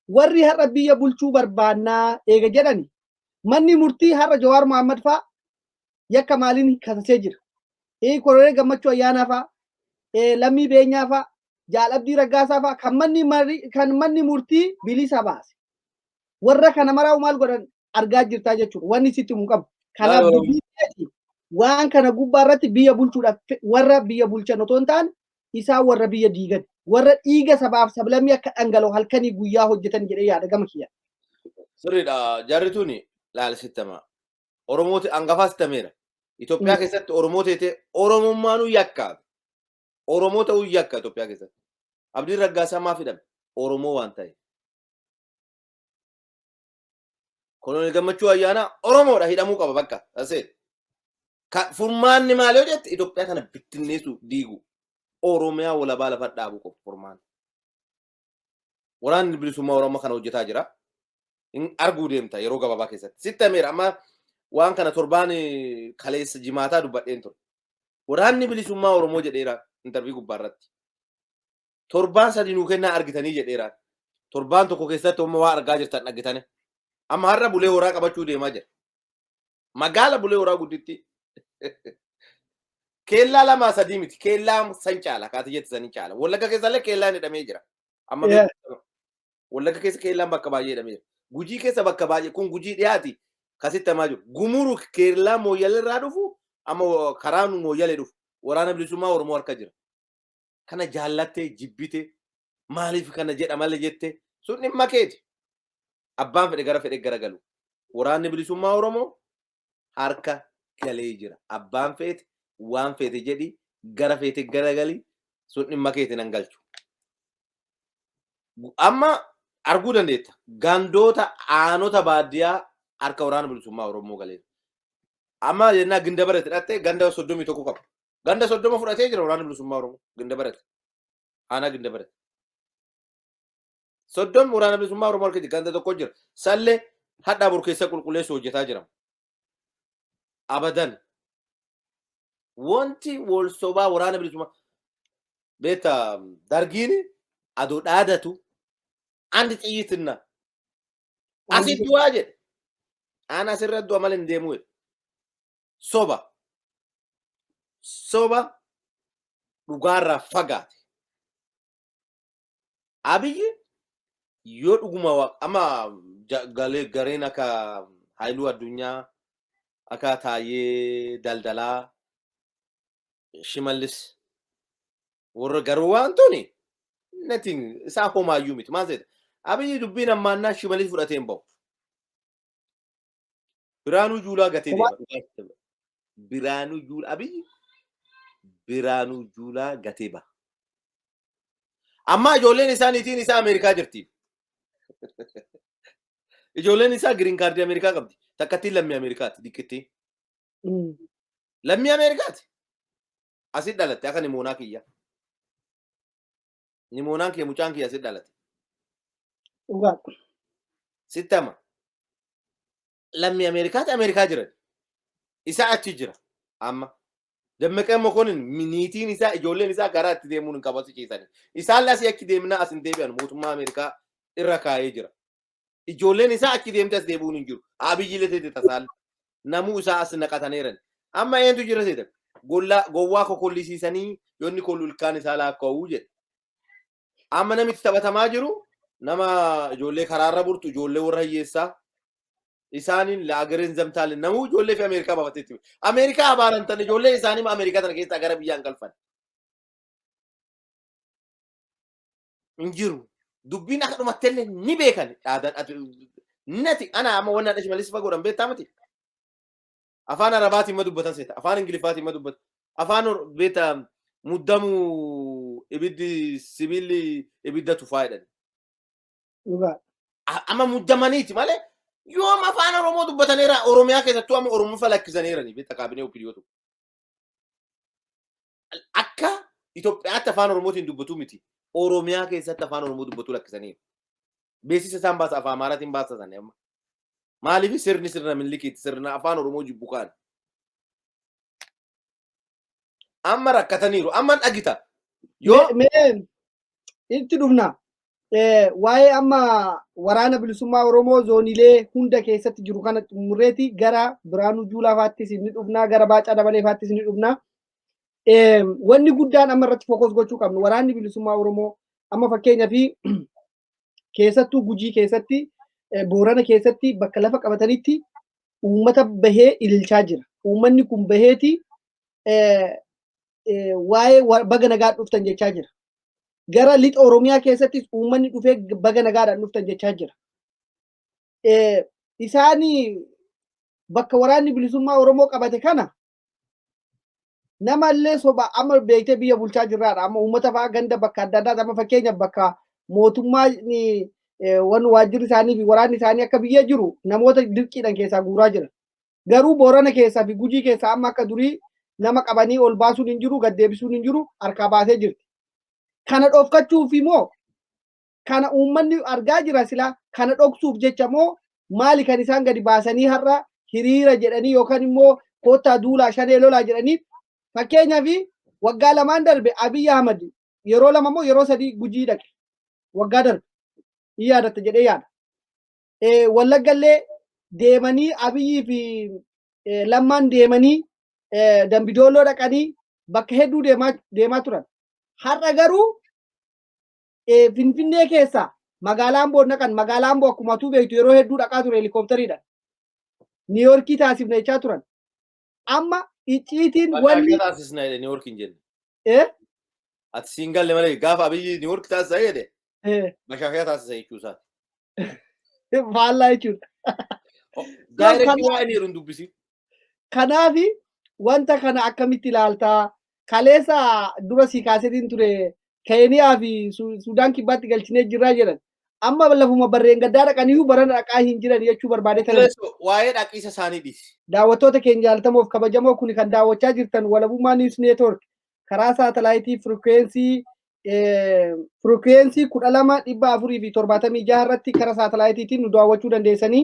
warri har'a biyya bulchuu barbaannaa eega jedhani manni murtii har'a Jawaar Mohaammed faa yakka maaliin kasasee jira. Koloneel Gammachuu Ayyaanaa faa, Lammii Beenyaa faa, Jaal Abdii Raggaasaa faa kan manni murtii bilisa baase. Warra kana maraa maal godhan argaa jirtaa jechuudha. Wanni sitti himu qabu. Kanaaf dubbii keeti waan kana gubbaa irratti biyya bulchuudhaaf warra biyya bulchan otoo hin taane isaan warra biyya diigan warra dhiiga sabaaf sablammii akka dhangala'u halkanii guyyaa hojjetan jedhee yaada gama kiyya. Sirriidha. Jarri tuni laala sittama. Oromooti hangafaa sittameera. Itoophiyaa keessatti Oromoo teetee Oromummaanuu yakka. Oromoo ta'uu yakka Itoophiyaa keessatti. Abdiin Raggaasaa maaf hidhame? Oromoo waan ta'eef. Koloneel Gammachuu Ayyaanaa Oromoodha hidhamuu qaba bakka. That's it. Furmaanni maali yoo jette Itoophiyaa kana bittinneessu diigu. Oromiyaa walabaa lafa dhaabu qofa furmaan. Waraanni bilisummaa Oromoo kana hojjetaa jira. Hin arguu deemta yeroo gabaabaa keessatti. Sitti himeera, amma waan kana torbaan kaleessa jimaataa dubbadheen ture. Waraanni bilisummaa Oromoo jedheera interview gubbaa irratti. Torbaan 3 nuu kennaa argitanii jedheera. Torbaan tokko keessatti amma waa argaa jirtan dhagitanii. Amma har'a Bulee Horaa qabachuu deemaa jira. Magaala Bulee Horaa gudditti. Keellaa lamaa sadii miti. Keellaa san caala. Kaati jette sanii caala. Wallagga keessallee keellaan hidhamee jira. Amma Wallagga keessa keellaan bakka baay'ee hidhamee jira. Gujii keessa bakka baay'ee, kun Gujii dhiyaati. Kasitti hamaa jiru. Gumuru keellaa Mooyyalee irraa dhufu, amma karaa nu Mooyyalee dhufu. Waraana bilisummaa Oromoo harka jira. Kana jaallattee jibbite, maaliif kana jedha malee jette, sun dhimma keeti. Abbaan fedhe gara fedhe garagalu. Waraanni bilisummaa Oromoo harka galee jira. Abbaan feete waan feete jedhi, gara feete garagali, sun dhimma keeti, nan galchu. Amma arguu dandeetta. Gandoota, aanota baadiyyaa harka waraana bilisummaa Oromoo galee. Amma yennaa Ginda Barate hidhatte ganda 31 qaba. Ganda 30 fudhatee jira waraana bilisummaa Oromoo. Ginda Barate. Aanaa Ginda Barate. 30 waraana bilisummaa Oromoo harka jira. Ganda tokko jira. Sallee hadhaa bor keessa qulqulleessu hojjetaa jira. Abadan. Wanti wal sobaa waraana bilisummaa beekta, dargiin adoo dhaadatu andi xiyyitinna asit du'aa jedhe. Aan asirra du'a malee hin deemuu jedhe. Soba. Soba dhugaarraa fagaate. Abiyyi yoo dhuguma amma galee gareen akka Haayiluu Addunyaa, akka Taayyee Daldalaa, Shimallis warra garuu waan tuni nothing, isaa homaayyuu miti. Maal seeta? Abiyyi dubbiin ammaannaa Shimallis fudhatee hin bahu. Biraanuu Juulaa gatee deema. Biraanuu Juulaa, Abiyyi Biraanuu Juulaa gatee baha. Amma ijoolleen isaaniitiin isaa Ameerikaa jirti. Ijoolleen isaa green card Ameerikaa qabdi. Takkattiin lammii Ameerikaati diqqittiin. Lammii Ameerikaati. Asit dhalatte akka nimoonaa kiyya. Nimoonaan kiyya, mucaan kiyya asit dhalate. Dhugaadha. Sittama. Lammii Ameerikaati, Ameerikaa jiran. Isaa achi jira amma. Dammaqee Mokonin niitiin isaa, ijoolleen isaa karaa itti deemuun hin qabu, asii ciisanii. Isaan asii achi deemnaa as hin deebi'an, mootummaa Ameerikaa irra kaa'ee jira. Ijoolleen isaa achi deemte as deebi'uun hin jiru. Abiyyi illee tasaal. Namuu isaa as naqataneeran. Amma eentu jira seeta? Gollaa gowwaa kokollisiisanii yoonni kollu ilkaan isaa laakka'uu jedhe. Amma namitti taphatamaa jiru nama ijoollee karaarra burtu, ijoollee warra hiyyeessaa. Isaaniin laagareen zamtaaleen namuu ijoollee fi Ameerikaa baafateetti. Ameerikaa abaarantan, ijoollee isaanii Ameerikaa tana keessaa gara biyyaan galfan. Hin jiru. Dubbiin akka dhumattellee ni beekan. Dhaadan ati nati ana amma wannan Shimallis fagoodhaan beektaa miti. Afaan Arabaatiin ma dubbatan seeta. Afaan Ingiliffaatiin ma dubbatan. Afaan beektaa muddamu ibiddi sibiilli ibidda tufaa jedhan. Dhugaadha. Amma muddamaniiti malee yoom afaan Oromoo dubbataniira? Oromiyaa keessattuu amma Oromoo falakkisaniirani beektaa kaabinee OPDOtu. Akka Itoophiyaatti afaan Oromootiin dubbatu miti. Oromiyaa keessatti afaan Oromoo dubbatu lakkisaniiru. Beeksisa isaan baasa afaan Amaaraatiin baasatan amma. Maaliif? Sirni sirna Minilikiiti, sirna afaan Oromoo jibbu kaan. Amma rakkataniiru. Amma dhagita. Yoo Mee itti dhufna. Waa'ee amma waraana bilisummaa Oromoo zoonilee hunda keessatti jiru kana xumurreeti gara Biraanuu Juulaa faattis ni dhufna, gara Baacaa Dabalee faattis ni dhufna. Wanni guddaan amma irratti focus gochuu qabnu, waraanni bilisummaa Oromoo amma fakkeenyaa fi keessattuu Gujii keessatti, Boorana keessatti bakka lafa qabatanitti uummata bahee ililchaa jira. Uummanni kun baheeti waa'ee baga nagaa dhuftan jechaa jira. Gara lixa Oromiyaa keessattis uummanni dhufee baga nagaadhaan dhuftan jechaa jira. Isaani bakka waraanni bilisummaa Oromoo qabate kana namallee soba amma beektee biyya bulchaa jirraadha. Amma uummata fa'aa ganda bakka adda addaa, amma fakkeenyaaf bakka mootummaa wan waajjirri isaanii fi waraanni isaanii akka biyya jiru namoota dirqiidhaan keessaa guuraa jira. Garuu Boorana keessaa fi Gujii keessaa amma akka durii Nama qabanii ol baasuun hin jiru, gad deebisuun hin jiru, harkaa baasee jirti. Kana dhokfachuuf immoo, kana uummanni argaa jira, silaa kana dhoksuuf jecha moo maali kan isaan gadi baasanii har'a hiriira jedhanii yookaan immoo koottaa duulaa, shanee lolaa jedhanii? Fakkeenyaaf, waggaa 2n darbe Abiy Ahmad yeroo lama moo yeroo sadii Gujii dhaqe. Waggaa darbe hin yaadatta jedhee yaada. Wallaggallee deemanii, Abiyyii fi Lammaan deemanii Dambidooloo dhaqanii bakka hedduu deemaa turan. Har'a garuu Finfinnee keessa magaalaa Amboo dhaqan. Magaalaa Amboo akkuma tuu beektu yeroo hedduu dhaqaa ture helikooптariidhaan. Niiyorkii taasifna jechaa turan. Amma icciitiin wanni Bakka taasisna jedhe, Niiyork hin jenne. Ati siin galle malee, gaafa Abiyyi Niiyork taasisa jedhe mashaashaa taasisa jechuu isaati. Faallaa jechuudha. Direct waa inni jedhu hin dubbisi. Kanaafi wanta kana akkamitti ilaaltaa? Kaleessa dura sii kaasetiin ture, Keeniyaa fi Sudaan Kibbaatti galchinee jirraa jedhan. Amma lafuma barreen gaddaa dhaqaniyyuu barana dhaqaa hin jiran jechuu barbaade tanan. Waa'ee dhaqiisa isaanii dhiisi. Daawwattoota keenya jaallatamoof kabajamoo, kun kan daawwachaa jirtan Walabummaa News Network karaa saatalaayitii frequency 12,476 irratti karaa saatalaayitiitiin nu daawwachuu dandeessanii.